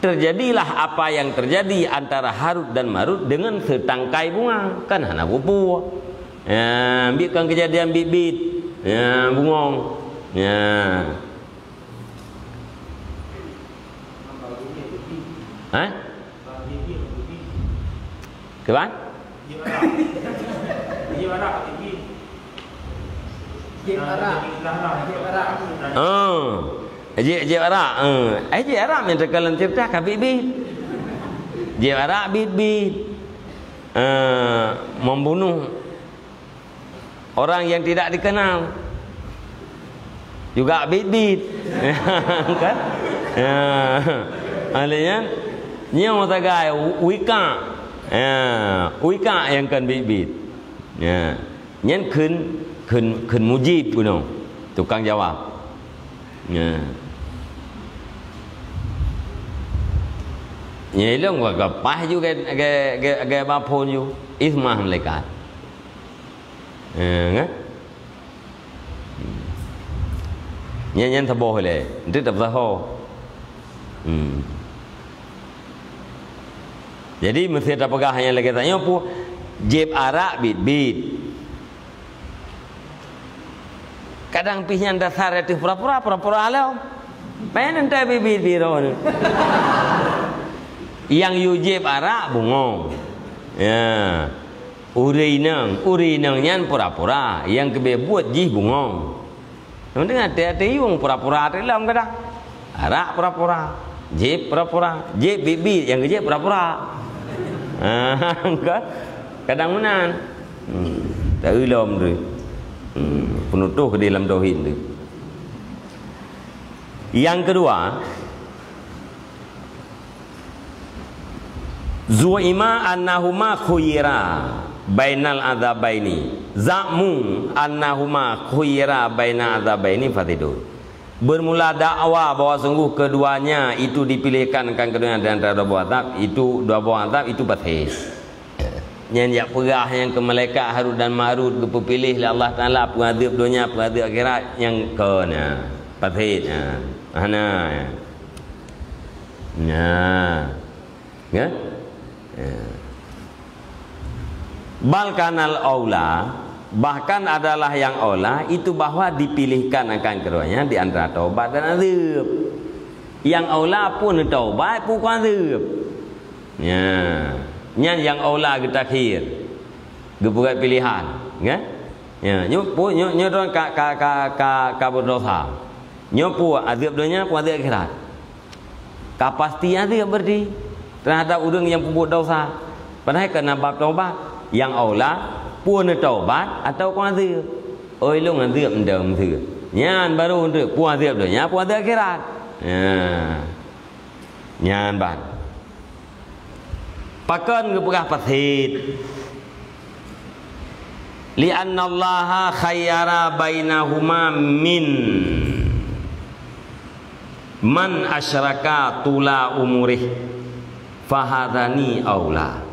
Terjadilah apa yang terjadi antara Harut dan Marut dengan setangkai bunga. Kan hana peue-peue. Ya, ambikan kejadian bit-bit. Ya, bungöng. Ya. Hah? Kiban? Jieb arak. Jieb arak. Oh. Jieb, jieb arak. Eh, eh, jieb arak minta kalian cerita ka bit-bit. Jieb arak bit-bit. Eh, membunuh orang yang tidak dikenal juga bit-bit. Kan? Ya. Alanya, nyoe sagai wika. Ya, wika yang kan bit-bit. Ya. Nyan kheun, kheun, kheun mujib keunoe. Tukang jawab. Ya. Nyan ilong geupaih ju ge, ge, ge, ge ba phon ju. Ismah malaikat. Eh, kan? Nyan, nyan saboh lé. Enti tak peusaho. Hmm. Jadi, meusti tapeugah nyang lagèe tanyoe peue, jieb arak bit-bit. Kadang pih nyan dasar ateueh pura-pura, pura-pura lom. Pen enteuk bit-bit biro ni. Nyang yue jieb arak bungöng. Ya. Ureueng inong, ureueng inong nyan pura-pura, nyang keubiet buet jih bungöng. Nyang penting até-até yueng pura-pura até lom kadang. Arak pura-pura, jieb pura-pura, jieb bit-bit nyang keu jieb pura-pura. Ah, kan? Kadang meunan. Hmm, taeu lom tu. Hmm, peunutôh keudéh lam tauhid tu. Nyang keudua, zu'ima annahuma khuyira bainal adzabaini. Za'mu annahuma khuyira bainal adzabaini fasidun. Bermula dakwa bahwa sungguh keduanya itu dipilihkan akan keduanya di antara dua buah azab, itu dua buah azab itu fasid. Nyan jak peugah nyan keu malaikat Harut dan Marut geupeupiléh lé Allah Taala, peue azeueb donya, peue azeueb akhirat, nyan kon na. Fasid na. Hana. Nah. Ya? Ya. Bal kanal aula, bahkan adalah yang aula itu bahwa dipilihkan akan keduanya di antara taubat dan azab. Yang aula pun taubat, pun azab. Ya. Nyan yang aula geutakhir. Geupeugét pilihan, ya. Ya, nyoe pun, nyoe, nyoe droe ka, ka, ka, ka, ka berdosa. Nyoe pun azab donya, pun azab akhirat. Ka pasti azab berarti terhadap ureuëng nyang peubuet dosa. Padahai keu na bab taubat, nyang aula pun taubat atawa kon azab. Oi lôn azab mendem tu. Nyan baru untuk pun azab donya, pun azab akhirat. Ya. Nyan ban. Pakon geupeugah fasid? Li'annallaha khayyara bainahuma min man asyraka tula umurih fahadani aula.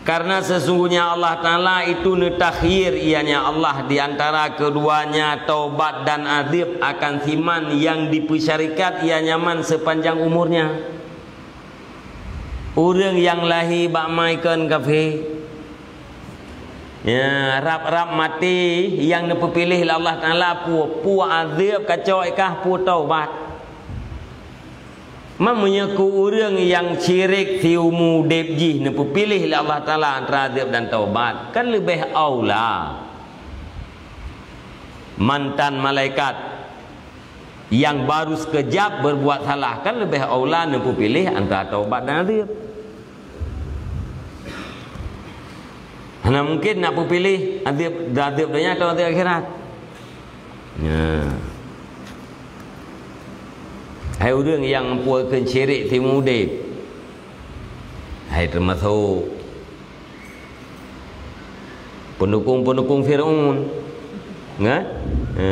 Karena sesungguhnya Allah Ta'ala itu neutakhir, ianya Allah, di antara keduanya taubat dan azab akan siman yang dipeusyarikat, ianya man sepanjang umurnya. Ureuëng nyang lahé bak ma ikon kafé, ya, rab-rab maté nyang neupeupiléh lé Allah Ta'ala peue, peue azab kacok ikah, peue taubat. Man meunyoe keu ureuëng nyang syirik siumu udeb jih neupeupiléh lé Allah Ta'ala antara azab dan taubat, kan leubeh aula mantan malaikat nyang baru sikeujab berbuat salah, kan leubeh aula neupeupiléh antara taubat dan azab. Hana mungkin nak peupiléh adeueb, adeueb donya atau adeueb akhirat. Nya. Hai ureuëng nyang pue keu syirik timu udeb. Hai teumasok peundukung-peundukung Firaun. Kan? Ha.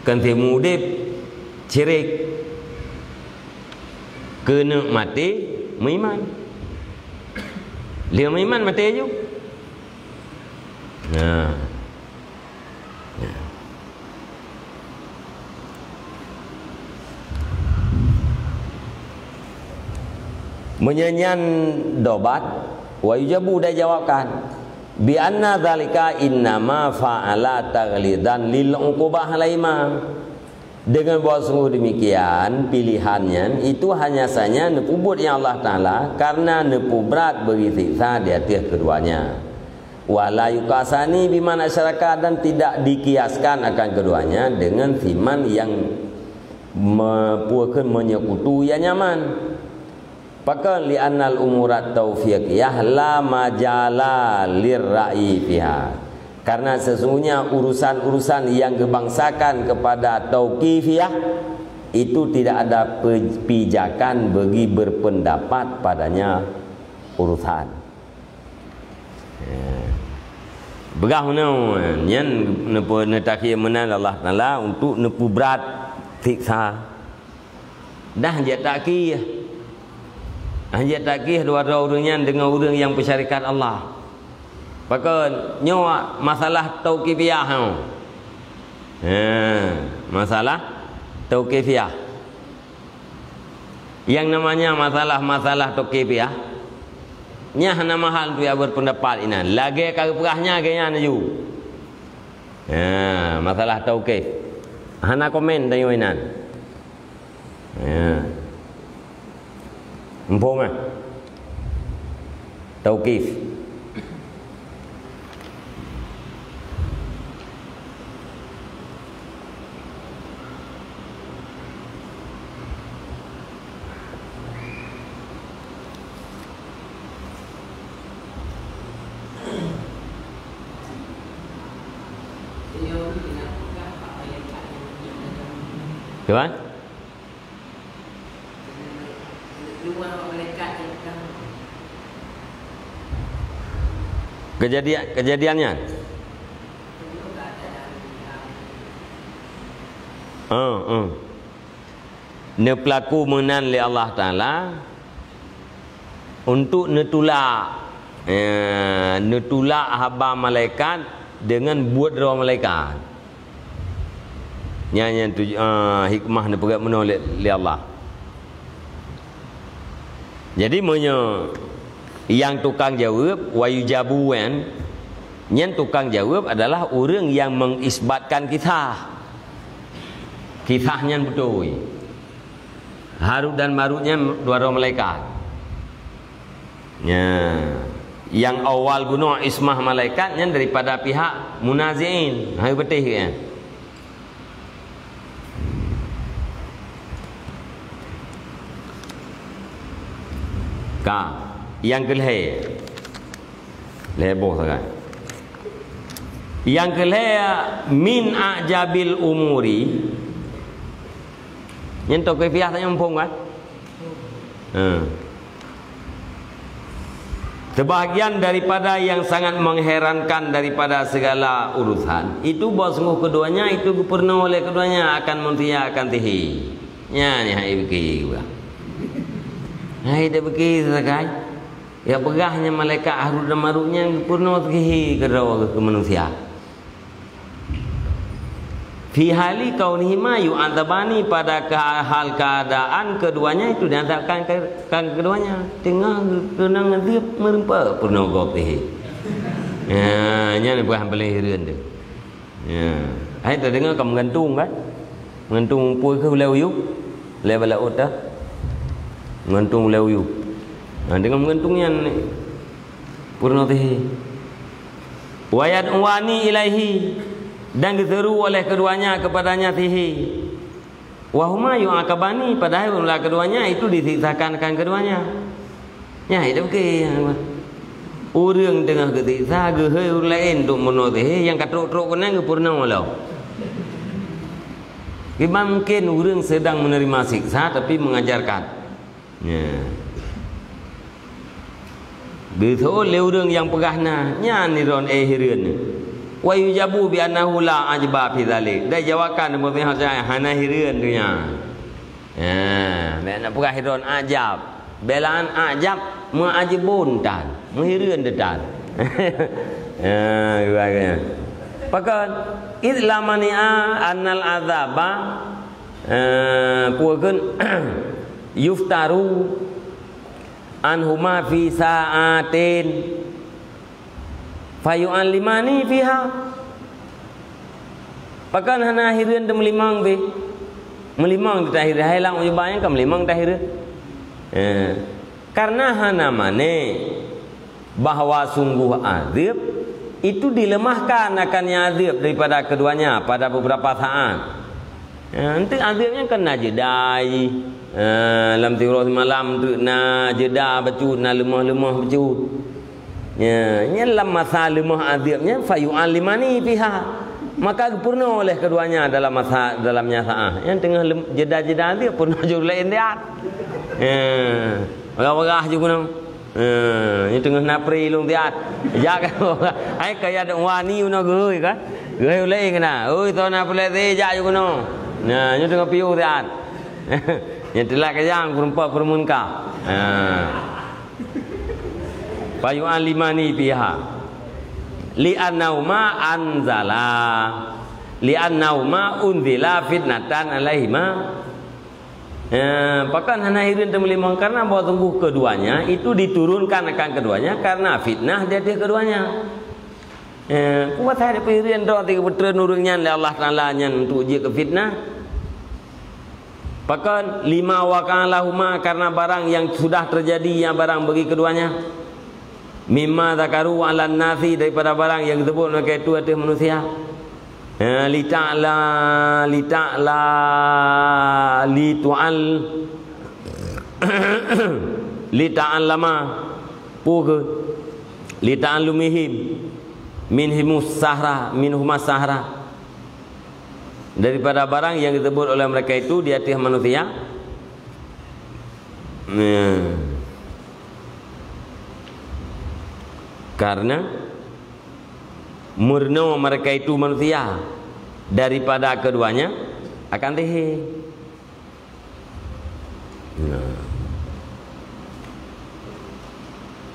Kan timu udeb syirik. Keuneuk maté meuiman. Lheueh meuiman maté ju. Nah. Nah. Meunyoe nyan dobat, wa yujabu, dan jawabkan, bi anna dzalika innama fa'ala taghlidzan lil uqubah alaihima. Dengan bahwa sungguh demikian, pilihan nyan itu hanya saja neupeubuet nyang Allah Taala karena neupubrat bagi siksa di ateueh keduanya. Wala yukasani biman asyraka, dan tidak dikiaskan akan keduanya dengan siman yang me-, pue kheun menyekutu ia nyaman. Pakon? Li'annal umurat taufiqiyah la majala lirra'yi fiha. Karena sesungguhnya urusan-urusan yang geubangsakan kepada tauqifiyah itu tidak ada pe-, pijakan bagi berpendapat padanya urusan. Ya. Beugah meunoe, nyan neupe-, neutakhir meunan Allah Taala untuk neupubrat siksa. Dah jak takkih. Dah jak takkih dua droe ureuëng nyan deungon ureuëng nyang peusyarikat Allah. Pakon? Nyoe masalah tauqifiyah nyoe. Ha, masalah tauqifiyah. Yang namanya masalah-masalah tauqifiyah, nyan hana mahal untuk jak berpendapat inan. Lagée ka geupeugah nyan, lagée nyan laju. Ha, masalah tauqif. Hana komen tanyoe inan. Ya. Muphom, eh? Tauqif. Cuba? Kejadian, kejadiannya. Heeh, heeh. Neupeulaku meunan lé Allah Taala untuk neutulak, eh, neutulak haba malaikat deungon buet droe malaikat. Nyan, nyan tuju-, ah, hikmah neupeugét meunoe lé, lé Allah. Jadi, meunyoe nyang tukang jaweueb, wa yujabu, nyan, nyan tukang jaweueb adalah ureuëng nyang mengisbatkan kisah. Kisah nyan beutôi. Harut dan Marut nyan dua droe malaikat. Nya, nyang awal guna ismah malaikat nyan daripada pihak munazi'in. Hai beuteh kan? Ka, nyang keulhée. Lhée boh sagai. Nyang keulhée, min ajabil umuri. Nyan tauqifiyah tanyoe muphom kan? Ha. Sebahagian daripada yang sangat mengherankan daripada segala urusan, itu bahwa sungguh keduanya itu geupurunoe oleh keduanya akan manusia akan sihé. Nyan nyang hai beuki geupeugah. Hai dak beuki sagai. Ya peugah nyan malaikat Harut dan Marut nyan geupurunoe sihé keudroe keu manusia. Fi hali kaunihima yu'adzabani, pada ke-, hal keadaan keduanya itu diazabkan ke-, kan keduanya. Teungoh keunong azeub meureumpok peurunoe gob sihé. Ya, nyan peugah paléng hireuen tu. Ya. Hai tadeungoe ka meugantung kan? Meugantung peue keu ulée uyueb? Ulée balaôt teuh. Meugantung ulée uyueb. Nah, deungon meugantung nyan peurunoe sihé. Wa yad'uani ilaihi, dan geuseuru oleh keduanya kepadanya sihé. Wa huma yu'aqabani, padahai ulah keduanya itu disiksakan akan keduanya. Nya, itu oke. Ureuëng teungoh geusiksa geuhôi ureuëng laén untuk meunoe teuhé nyang ka trok-trok keunan geupeurunoe lom. Kiban mungken ureuëng sedang menerima siksa tapi mengajarkan. Ya. Geuseuôt lé ureuëng nyang peugah na, nyan ni droen éh hireuen. Wa yujabu bi annahu la ajba fi dzalik. Dan jawakan meusihat hana hireuen tu nyan. Ha, bèk na peugah droen ajab. Belaan ajab meuajibun tan, meuhireuen tan. Ha, geuh. Pakon id la mani'a annal azaba, eh, peue kheun, yuftaru anhuma fi sa'atin. Fayu'allimani fiha. Pakon hana hireuen teumeulimong pih? Meulimong teuh hireuen, hai lam ujoba nyan ka meulimong teuh hireuen. Eh, karena hana mane bahwa sungguh azab itu dilemahkan akan yang azab daripada keduanya pada beberapa saat. Eh, enteuk azab nyan kan na jeda jih. Eh, lam tiroh semalam tu na jeda bacut, na leumah-leumah bacut. Ya, nyan lam masa leumah azab nyan, fayu'allimani fiha. Maka geupeurunoe oleh keduanya dalam masa, dalam nyan saat. Nyan teungoh lem-, jeda-jeda azab, peurunoe jih laén diat. Ya, bagah-bagah jih keunoe. Ya, nyan teungoh na pri lôn diat. Jak ka, ai ka ya wani unoe geuhôi kan. Geuhôi ulèe keunan. Oi, tona peulet jak jih keunoe. Nah, nyan teungoh piôh diat. Nyan teulat keujang peureumpok peureumeun ka. Ha. Fayu'allimani fiha. Li'annauma anzala. Li'annauma unzila fitnatan alaihima. Eh, pakon hana hireuen teumeulimong? Karena bahwa sungguh keduanya itu diturunkan akan keduanya karena fitnah di atas keduanya. Eh, kuasa ada hireuen droe tiga peutrön ureuëng nyan lé Allah Taala nyan untuk jeuet keu fitnah. Pakon lima waqa'a lahuma, karena barang yang sudah terjadi yang barang bagi keduanya. Mimma zakaru 'alan nasi, daripada barang yang disebut mereka itu atas manusia. Eh, li ta'la, li ta'la, li tu'al, li ta'allama. Peue kheun? Li ta'allumihim minhimus sahra, minhumas sahra. Daripada barang yang disebut oleh mereka itu di atas manusia. Nah. Karena meurunoe mereka itu manusia daripada keduanya akan teuhé. Nah.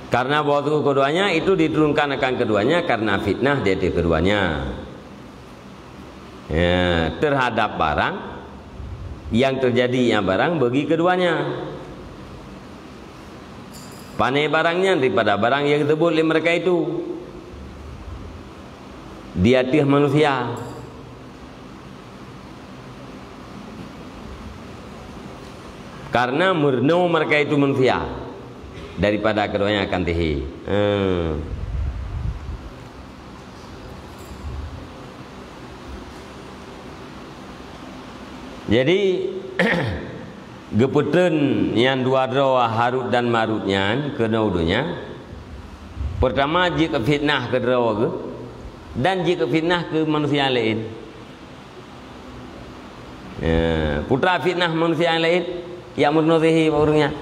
Karena bahwa sungguh keduanya itu diturunkan akan keduanya karena fitnah di atas keduanya. Ya, terhadap barang yang terjadi yang barang bagi keduanya. Pane barang nyan daripada barang yang disebut oleh mereka itu di atas manusia. Karena meurunoe mereka itu manusia daripada keduanya akan teuhé. Hmm. Jadi, geupeutrön nyang dua droe Harut dan Marut nyan keunoe u donya. Pertama, jeuet keu fitnah keu droe geuh, dan jeuet keu fitnah keu manusia laén. Ya, putra fitnah manusia nyang laén, jak meurunoe sihé bak ureuëng nyan.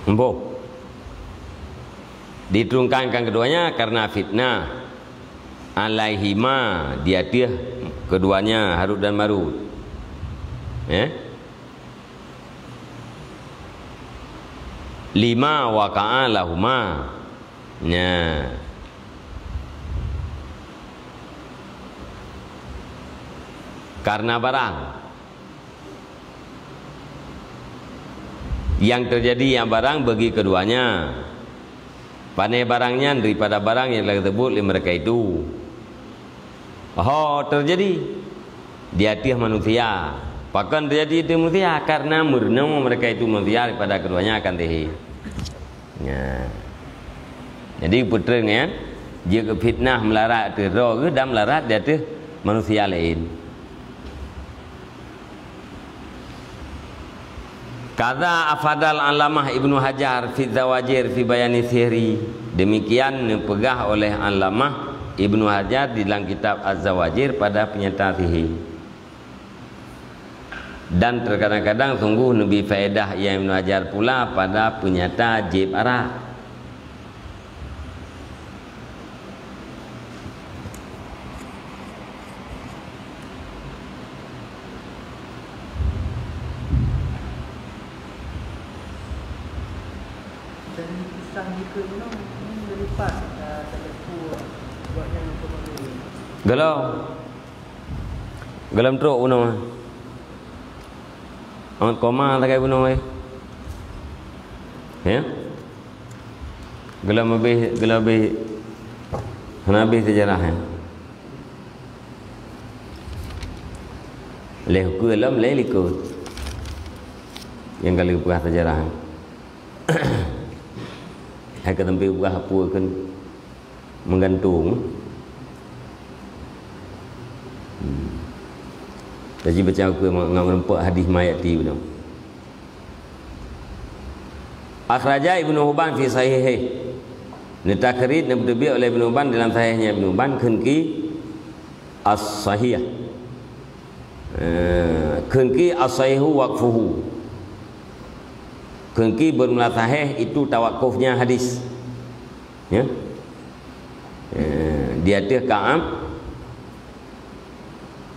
Emboh. Diturunkan keduanya karena fitnah. Alaihima, di ateueh keduanya, Harut dan Marut. Ya? Lima waqa'a lahuma. Nya. Karena barang yang terjadi, yang barang bagi keduanya. Pane barang nyan daripada barang yang telah disebut oleh mereka itu. Ho terjadi di ateueh manusia. Pakon terjadi di manusia? Karena meurunoe mereka itu manusia daripada keduanya akan teuhé. Nya. Jadi, peutrön nyan, jeuet keu fitnah meularat ateueh droe geuh dan meularat di ateueh manusia laén. Kadza afadal Allamah Ibnu Hajar fi Zawajir fi bayani sihri. Demikian neupeugah oleh Allamah Ibnu Hajar di dalam kitab Az-Zawajir pada penyata sihir. Dan terkadang-kadang sungguh neubi faedah Ibnu Hajar pula pada penyata jieb arak. Gohlom. Gohlom trok bunoe. Awak koma sagai bunoe, eh. Ya? Gohlom habéh, gohlom habéh, hana habéh seujarah, eh. Lheuh ukeue lom, lheuh likot. Nyang ka lheuh peugah seujarah, eh. Hai ka sampai peugah peue kheun. Meugantung. Hmm. Jadi baca aku ngon meureumpok hadis mayat ti beuna. Akhraja Ibnu Hibban fi sahihi. Neutakhrij, neupeuteubiet oleh Ibnu Hibban dalam sahihnya Ibnu Hibban, kheun ki as-sahih. Eh, kheun ki as-sahihu waqfuhu. Kheun ki bermula sahih itu tawakufnya hadis. Ya. Eh, di ateueh Ka'ab,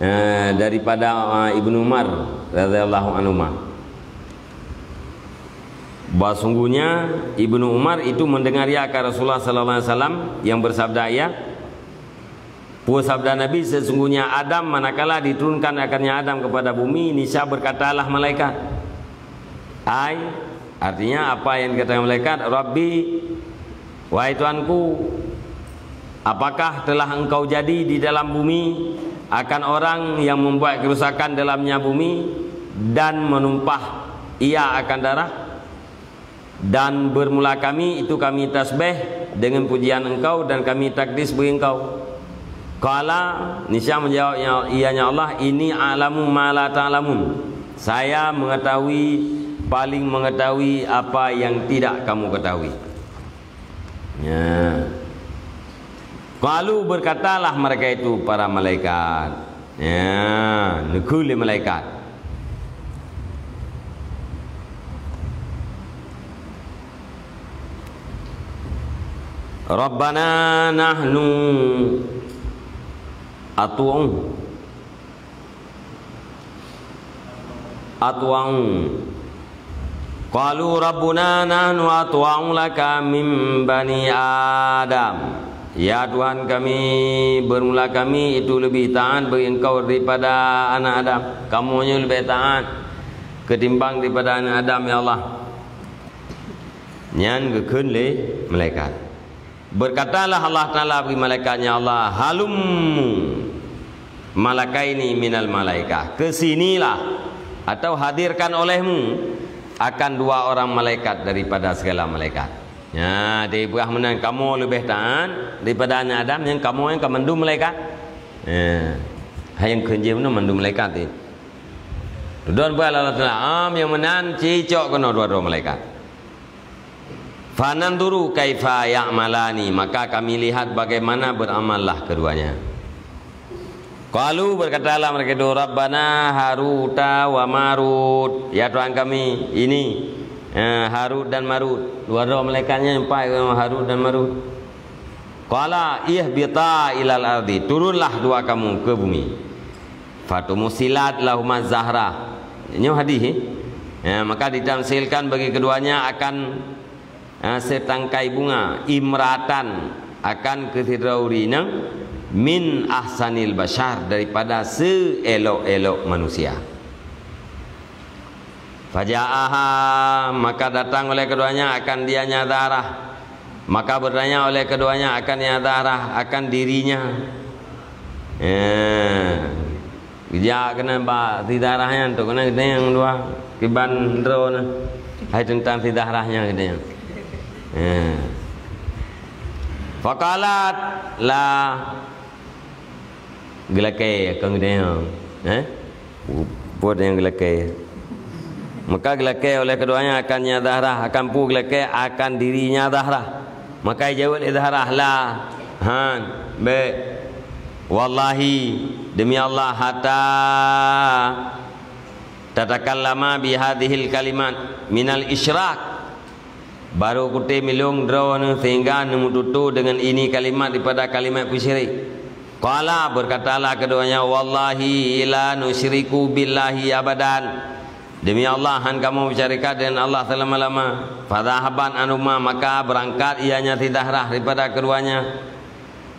eh, daripada, eh, Ibnu Umar radhiyallahu anhuma. Bahwa sungguhnya Ibnu Umar itu mendengar ya akan Rasulullah sallallahu alaihi wasallam yang bersabda, ya, peue sabda Nabi, sesungguhnya Adam manakala diturunkan akannya Adam kepada bumi, niscaya berkatalah malaikat. Ai, artinya apa yang dikatakan malaikat, "Rabbi, wahai Tuhanku, apakah telah Engkau jadi di dalam bumi akan orang yang membuat kerusakan dalamnya bumi dan menumpah ia akan darah? Dan bermula kami itu kami tasbih dengan pujian Engkau dan kami takdis bagi Engkau." Qala, niscaya menjawab ia-, ianya Allah, "Inni a'lamu ma la ta'lamun." Saya mengetahui, paling mengetahui apa yang tidak kamu ketahui. Ya. Qalu, berkatalah mereka itu, para malaikat. Ya, neukheun lé malaikat. Rabbana nahnu atwa'u. Atwa'u. Qalu rabbuna nahnu atwa'u laka min bani Adam. Ya Tuhan kami, bermula kami itu lebih taat bagi Engkau daripada anak Adam. Kamoe nyoe leubeh taat ketimbang daripada anak Adam, ya Allah. Nyan geukheun lé malaikat. Berkatalah Allah Taala bagi malaikat-Nya Allah, "Halummu malakaini minal malaikah." Kesinilah atau hadirkan olehmu akan dua orang malaikat daripada segala malaikat. Nya, dipeugah meunan, kamoe leubeh taat daripada aneuk Adam nyang kamoe nyang ka mandum malaikat. Nya. Hai nyang kheun jih meunan mandum malaikat, eh. Tudon buat Allah Taala, am nyang meunan cicok keunoe dua droe malaikat. "Fananzuru kaifa ya'malani," maka kami lihat bagaimana beramallah keduanya. Qalu, berkatalah mereka itu, "Rabbana Haruta wa Marut." Ya Tuhan kami, ini, eh, Harut dan Marut. Dua droe malaikat nyan empat, Harut dan Marut. Qala ihbita ilal ardi, turunlah dua kamu ke bumi. Fatumusilat lahuma zahra. Nyoe hadis, eh? Ya, maka ditamsilkan bagi keduanya akan, eh, setangkai bunga, imratan, akan keu sidroe ureueng inong, min ahsanil basyar, daripada seelok-elok manusia. Faja'aha, maka datang oleh keduanya akan dianya Zarah. Maka bertanya oleh keduanya akan ya Zarah, akan dirinya. Eh, geujak keunan bak si Zarah nyan tu, keunan geutanyoe dua kiban droe na. Hai teuntang si Zarah nyan geutanyoe. Eh. Faqalat la, geulakée kon geutanyoe. Eh? Buet nyang geulakée. Maka geulakée oleh keduanya akan nya Zahrah, akan peue geulakée, akan dirinya Zahrah. Maka jaweueb lé Zahrah, "La, han, bék. Wallahi, demi Allah, hatta tatakallama bihadzihil kalimat minal isyrak." Barô kutem ilôn droeneuh sehingga neumeututoe deungon ini kalimat daripada kalimat peusyirik. Qala, berkatalah keduanya, "Wallahi la nusyriku billahi abadan." Demi Allah, han kamoe meusyarikat deungon Allah seulama-lama. Fadhahabat anhuma, maka beurangkat ianya si Zahrah daripada keduanya.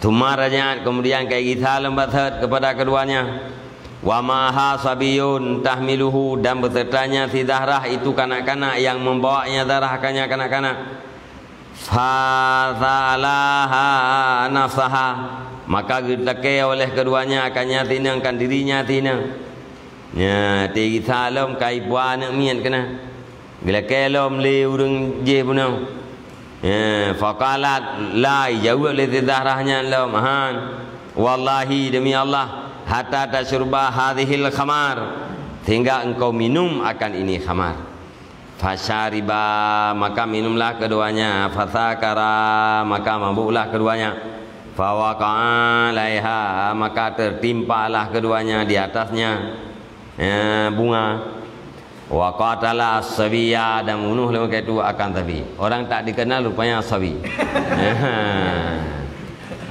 Tsumma raja'at, kemudian ka gisa lom baseuet kepada keduanya. Wa ma'aha sabiyyun tahmiluhu, dan besertanya si Zahrah itu kanak-kanak yang membawanya Zahrah akannya kanak-kanak. Fasa'alaha nafsaha, maka geutakée oleh keduanya akannya tineng, kan dirinya tineng. Nya, ti gisa lom ka iba aneuëk miet keunan. Geulakée lom lé ureuëng jéh bunoe. Ya, faqalat, la, ijaweueb lé si Zahrah nyan lom, han. Wallahi, demi Allah, hatta tasyruba hadzihil khamar, sehingga engkau minum akan ini khamar. Fasyariba, maka minumlah keduanya, fasakara, maka mabuklah keduanya, fawaqa'a 'alaiha, maka tertimpalah keduanya di atasnya, ya, bunga. Wa qatala as-sabiyya, dan bunuh lé meuka itu akan sabi. Orang tak dikenal rupanya sabi.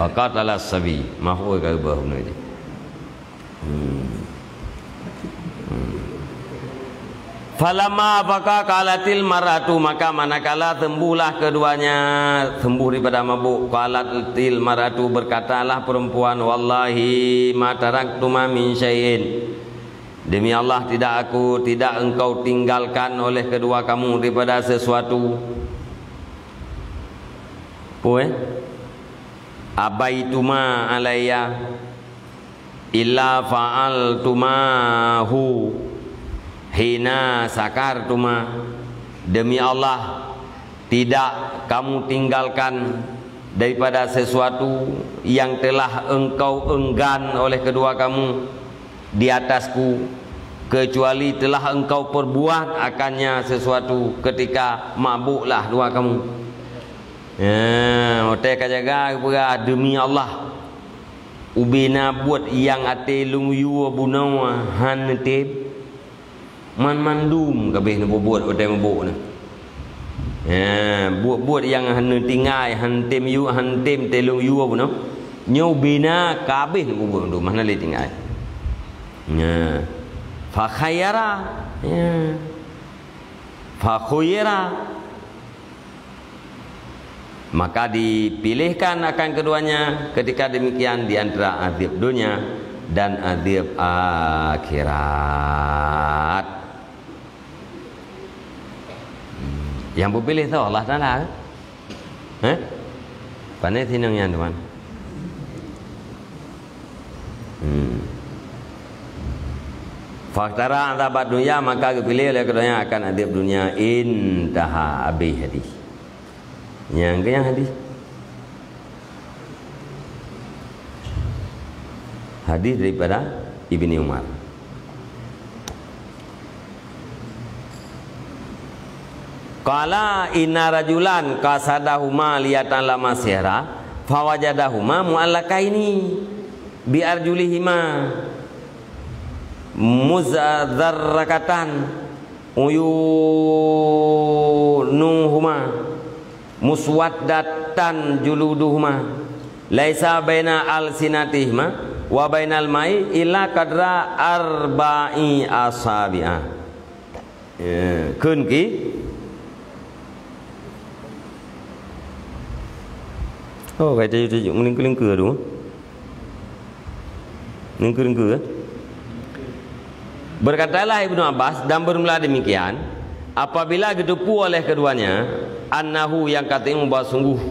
Wa qatala as-sabi. Maf'ul ka geubah bunoe itu. Hmm. Hmm. Falamma afaqa qalatil mar'atu, maka manakala sembuhlah keduanya, sembuh daripada mabuk, qalatil mar'atu, berkatalah perempuan, "Wallahi ma taraktuma min syai'in." Demi Allah, tidak aku, tidak engkau tinggalkan oleh kedua kamu daripada sesuatu. Apa, eh? Abaituma alayya illa fa'altumahu hina sakartuma. Demi Allah, tidak kamu tinggalkan daripada sesuatu yang telah engkau enggan oleh kedua kamu di atasku, kecuali telah engkau perbuat akannya sesuatu ketika mabuklah dua kamu. Ya, watée ka jaga geupeugah, "Demi Allah, ubena buet nyang até lôn yue bunoe hana tem." Man mandum ka abéh neupeubuet watée mabuk nyan. Ha, buet-buet nyang hana tinggai, hana tem yue, hana tem até lôn yue bunoe. Nyoe ubena ka abéh neupeubuet mandum, hana lé tinggai. Nya. Fa khayyara. Ya. Fa khuyyira. Maka dipilihkan akan keduanya ketika demikian di antara azab dunia dan azab akhirat. Nyang beupiléh soe? Allah Taala. Heh? Pane sinong nyan, teuma? Hmm. Fakhtara azab dunia, maka geupiléh lé keduanya akan azab dunia. Intaha, abéh hadis. Nyang keu nyang hadis. Hadis daripada Ibni Umar. Qala inna rajulan qasadahuma liyata'allama sihra fawajadahuma mu'allaqaini bi arjulihima muzarrakatan uyunuhuma muswaddatan juluduhuma laisa baina alsinatihima wa bainal ma'i illa qadra arba'i asabi'a. Ya, kheun ki? Oh, kai tajuk-tajuk meulingkeu-lingkeu tu. Lingkeu-lingkeu, eh? Berkatalah Ibnu Abbas, dan bermula demikian, apabila geuteupeue oleh keduanya, annahu, nyang ka teuingat bahwa sungguhnya,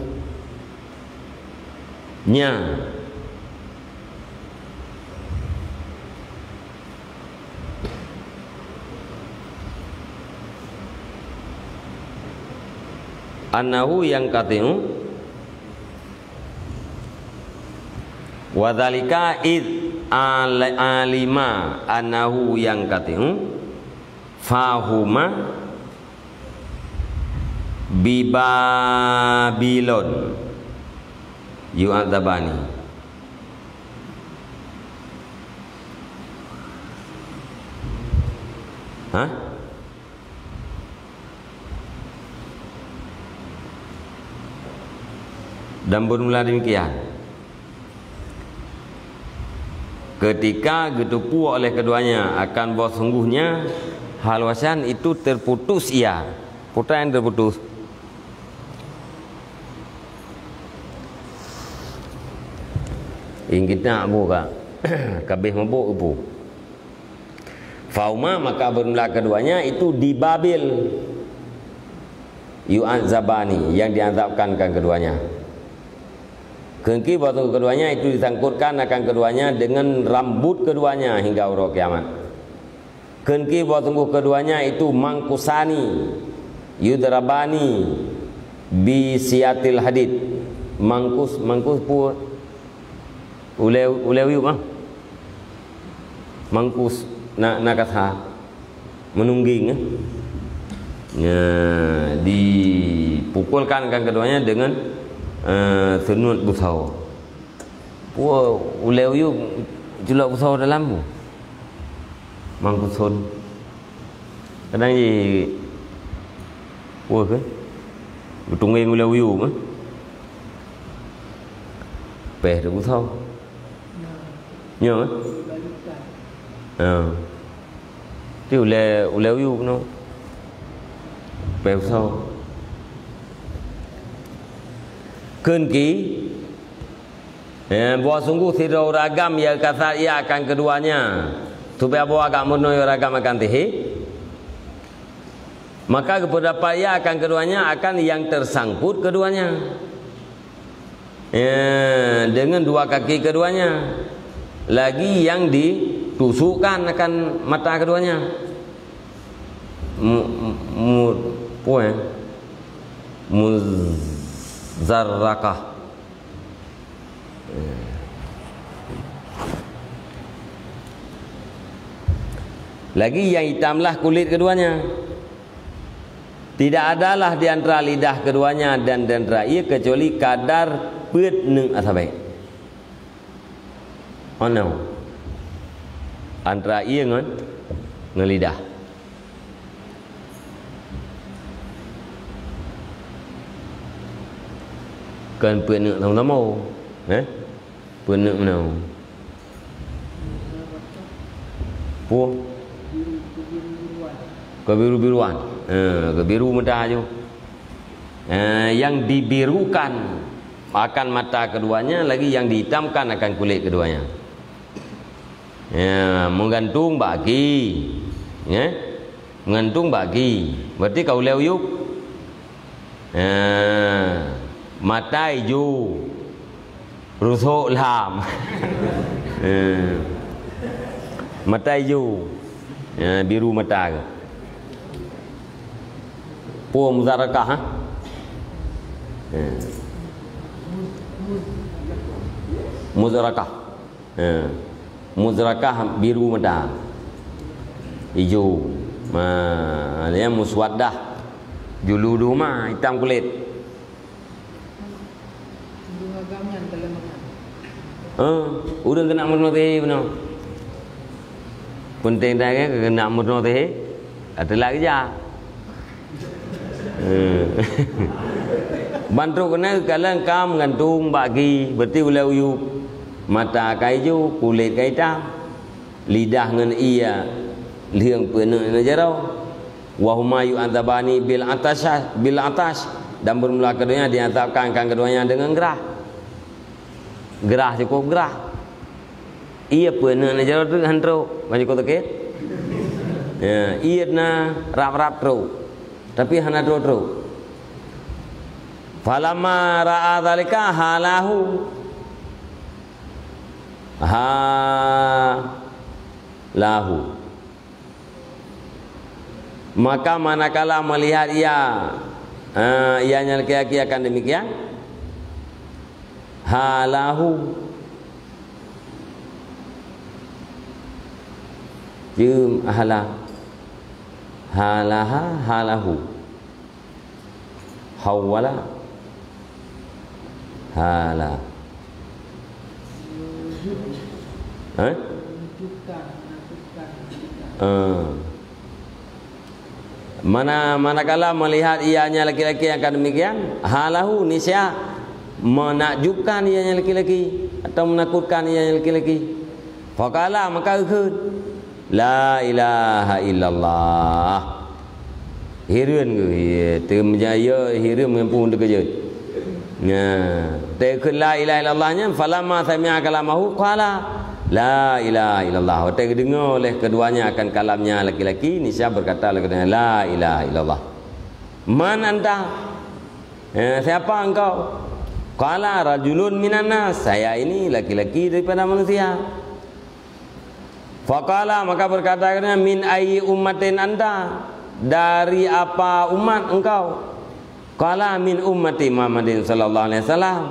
annahu, nyang ka teuingat, wa dzalika id al-, alima annahu, nyang ka teuingat, Fahuma bi Babilon yu'adzabani. Hah? Dan bermula demikian. Ketika geuteupeue oleh keduanya akan bahwa sungguhnya hal wasian itu terputus ia. Putra yang terputus. Ingin kita abu ka. Kabeh mabuk ibu. Fauma, maka bermula keduanya itu di Babil. Yu'adzabani, yang diazabkan akan keduanya. Keunki bahwa sungguh keduanya itu disangkutkan akan keduanya dengan rambut keduanya hingga uroe kiamat. Keunki bahwa sungguh keduanya itu mangkusani, yudrabani, bi siyatil hadid. Mangkus, mangkus pu-, ulée, ulée uyueb mah. Mangkus na, na kata menungging, eh. Ya, dipukulkan kan keduanya dengan, eh, seunut busoe. Pue ulée uyueb culok busoe dalam bu. Mangkusôn. Kadang ji, wah ke? Beutungeng ulée uyueb, eh? Péh teuh busoe. Nyoe, eh? Ha. Ti ulée, ulée uyueb keunoe. Péh busoe. Keunki, Eh, bahwa sungguh sidroe ureuëng agam ya kasat ia akan keduanya, supaya bahwa agak meunoe ureuëng agam akan teuhé. Maka geupeudapat ia akan keduanya akan yang tersangkut keduanya. Eh, dengan dua kaki keduanya. Lagi yang ditusukkan akan mata keduanya. Mu-, mu-, mu-, apa ya? Muzarrakah. Lagi yang hitamlah kulit keduanya. Tidak adalah di antara lidah keduanya dan di antara ia kecuali kadar peuet neuk asabek. Ono. Antara ia ngon, ngon lidah. Kon peuet neuk sama-sama, eh? Peuet neuk meunoe. Pue? Kebiru-biruan. Eh, kebiru mata ju. Eh, yang dibirukan akan mata keduanya, lagi yang dihitamkan akan kulit keduanya. Ya, meugantung bak gaki. Ya. Meugantung bak gaki. Berarti ka ulée uyueb. Ya. Mata ijo. Rusok lam. Ya. Mata ijo. Ya, biru mata. Pue muzarrakah, ha? Ya. Muzarrakah. Ha. Muzarrakah biru mata. Ijo. Ma, ya muswaddah. Julu duma hitam kulit. Ha, ureuëng keuneuk meurunoe teuhé bunoe. Peunteng that keuneuk meurunoe teuhé. Ateulah keujak. Eh. Ban trok keunoe kalon ka meugantung bak gaki, berarti ulée uyueb, mata ka ijo, kulét ka itam, lidah ngon ié lheueng peuneuk ngon jaroe. Wa huma yu'adzabani bil atasy, bil atash, dan bermula keduanya diazabkan akan keduanya dengan gerah. Gerah cukup gerah. Ié peuneuk ngon jaroe tu han trok, ban cukup sakét. Ya, ié na rab-rab trok. Tapi hana trok-trok. Falamma ra'a dzalika halahu. Halahu. Maka manakala melihat ia, eh, ianya laki-laki akan demikian, halahu. Jeuem hala. Halaha, halahu. Hawwala. Hala. Eh? Eh. Mana, manakala melihat ianya laki-laki yang akan demikian, halahu, niscaya menakjubkan ianya laki-laki atau menakutkan ianya laki-laki. Faqala, maka geukheun, "La ilaha illallah." Hireuen geuh, ya, teumeujaya hireuen meunyoe teukeujot. Nah, teukeun la ilaha illallah nyan, falamma sami'a kalamahu qala, "La ilaha illallah." Watèe geudeungoe oleh keduanya akan kalamnya laki-laki, niscaya berkata lé keduanya, "La ilaha illallah." "Man anta?" Eh, siapa engkau? Qala, "Rajulun minan nas." "Saya ini laki-laki daripada manusia." Faqala, maka berkata keduanya, "Min ayyi ummatin anta?" "Dari apa umat engkau?" Qala, "Min ummati Muhammadin sallallahu alaihi wasallam."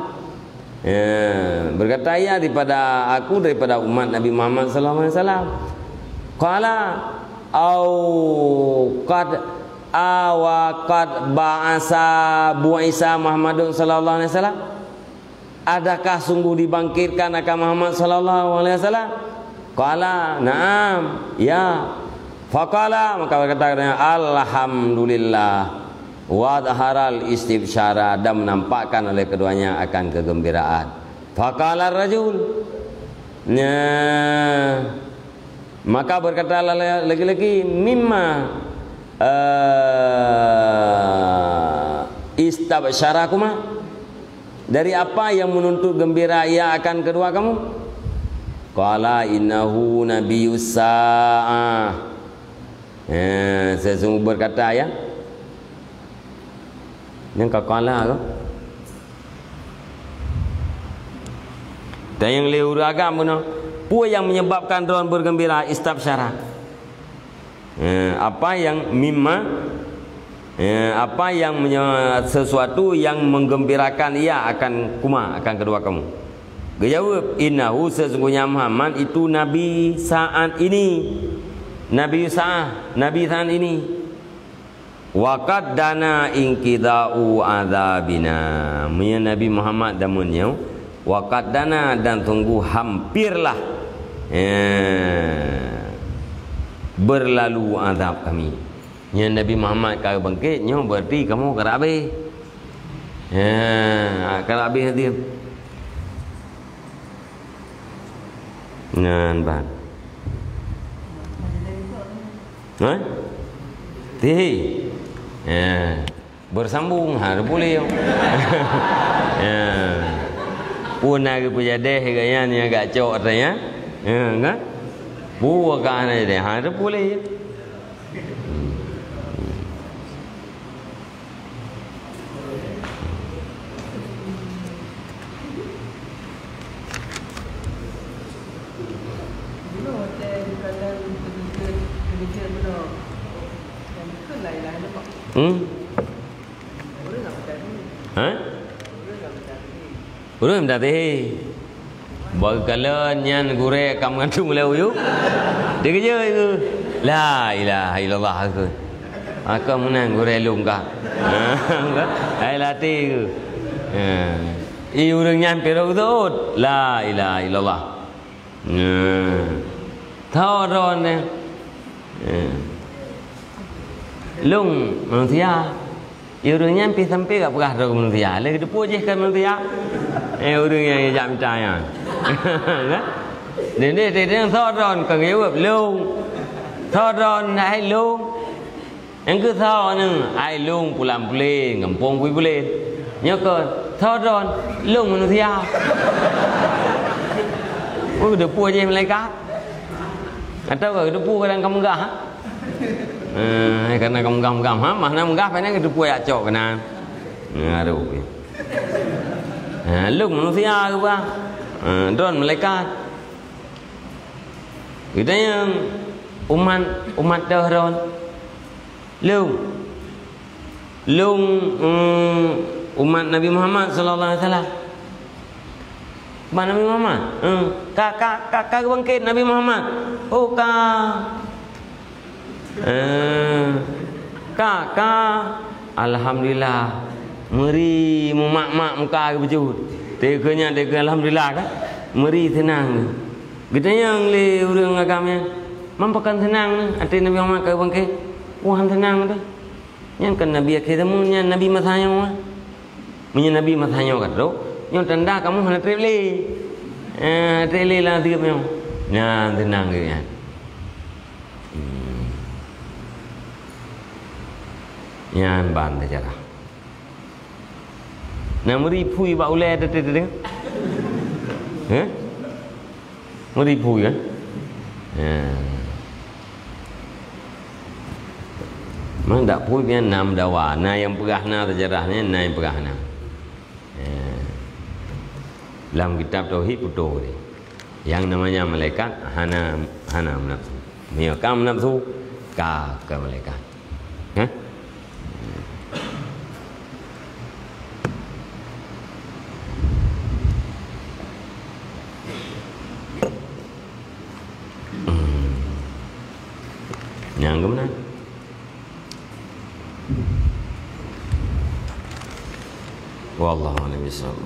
Ya, berkata ia, "Daripada aku, daripada umat Nabi Muhammad sallallahu alaihi wasallam." Qala, "Au qad, awa qad ba'asa, bu'isa Muhammadun sallallahu alaihi wasallam?" "Adakah sungguh dibangkitkan akan Muhammad sallallahu alaihi wasallam?" Qala, "Na'am, ya." Faqala, maka berkata keduanya, "Alhamdulillah." Wa adharal istibsyara, dan menampakkan oleh keduanya akan kegembiraan. Faqala rajul. Nah, maka berkata laki-laki, "Mimma, eh, istabsyarakuma?" Dari apa yang menuntut gembira ia akan kedua kamu? Qala, "Innahu nabiyyus sa'ah." Eh, sesungguh berkata, ya. Nyang ka qala ke? Dan nyang lé ureueng agam bunoe, peue nyang menyebabkan droen bergembira, istabsyara? Eh, apa yang mimma, eh, apa yang menye-, sesuatu yang menggembirakan ia akan kuma, akan kedua kamu. Geujaweueb, "Innahu, sesungguhnya Muhammad itu nabi saat ini." Nabi saat, nabi saat ini. "Wa qad dana inqidha'u adzabina." Meunyoe Nabi Muhammad zaman nyoe, "Wa qad dana," dan sungguh hampirlah, eh, berlalu azab kami. Nyoe Nabi Muhammad ka bangkit, nyoe berarti kamoe ka rab abéh. Ya, ka rab abéh nanti. Nyan ban. Ha? Tihi. Ya. Bersambung, ha, teupuléh. Ya. Pun na geupeujadeh geuh nyan nyang agak cok atra nyan. Ya, kan? Pun ka na jadeh, ha, teupuléh. Hmm? Ha? Ureueng meutateuhe. Bak geukalon nyan gurée ka meugantung lé uyueb. Dikeujeuet keu, "La ilaha illallah," keu. Maka meunan gurée lôn ka. Hai latée keu. Ha. I ureueng nyan pirok geuseuôt, "La ilaha illallah." Ha. Tho droeneuh. Ha. Lôn manusia. Ya, ureueng nyan pih sampoe gak peugah droe manusia. Lé geuteupeue jih keu manusia. Eh, ureueng nyang jak mita nyan. Kan? Deh, deh, deh, deh, soe droen ka geujaweueb, "Lôn." Soe droen hai lôn. Nyang keu soe nyoe, "Ai lôn pulan pulen, gampông bui pulen." Nyoe keu soe droen, "Lôn manusia." Oh, geuteupeue jih malaikat. Atawa geuteupeue kadang ka meugah. Eh, karena ka meugah-meugah, ha, makna meugah, pane geuteupeue jak cok keunan. Ngarok. Ha, lôn manusia geuba. Ha, droen malaikat. Geutanyoe umat, umat teuh droen. Lôn. Lôn, eh, umat Nabi Muhammad sallallahu alaihi wasallam. Umat Nabi Muhammad. Eh, ka, ka, ka, ka geubangkét Nabi Muhammad. Oh, ka. Eh, ka, ka, alhamdulillah. Meuri mumak-mak muka geuh beujeuet. Teukeu nyan, teukeu alhamdulillah kan. Meuri seunang. Geutanyong lé ureuëng agam nyan, "Man pakon seunang nyoe?" Até Nabi Muhammad ka geubangké. "Wah, seunang teuh." Nyan kan Nabi akhé zaman, nyan Nabi masa nyoe. Meunyoe Nabi masa nyoe ka trok, nyoe tanda kamoe hana treb lé. Eh, treb lé lam teuk nyoe. Nyan seunang geuh nyan. Hmm. Nyan ban teujarah. Na meuri phui bak ulée teudeungoe? Heh? Meuri phui kan? Ya. Man dak phui pian nam dawa. Na nyang peugah na teujarah nyan, na nyang peugah na. Ya. Lam kitab tauhid putôh tadi. Yang namanya malaikat hana, hana meunafsu. Meunyoe ka meunafsu, ka keu malaikat. Hah? Hmm. Nyang keunan. Wallahu a'lam bishawab.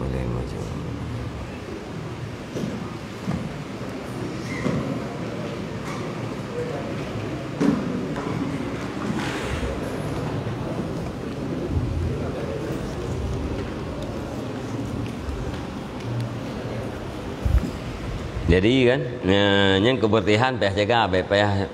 Jadi kan, eh, nyan keubeursihan payah jaga, payah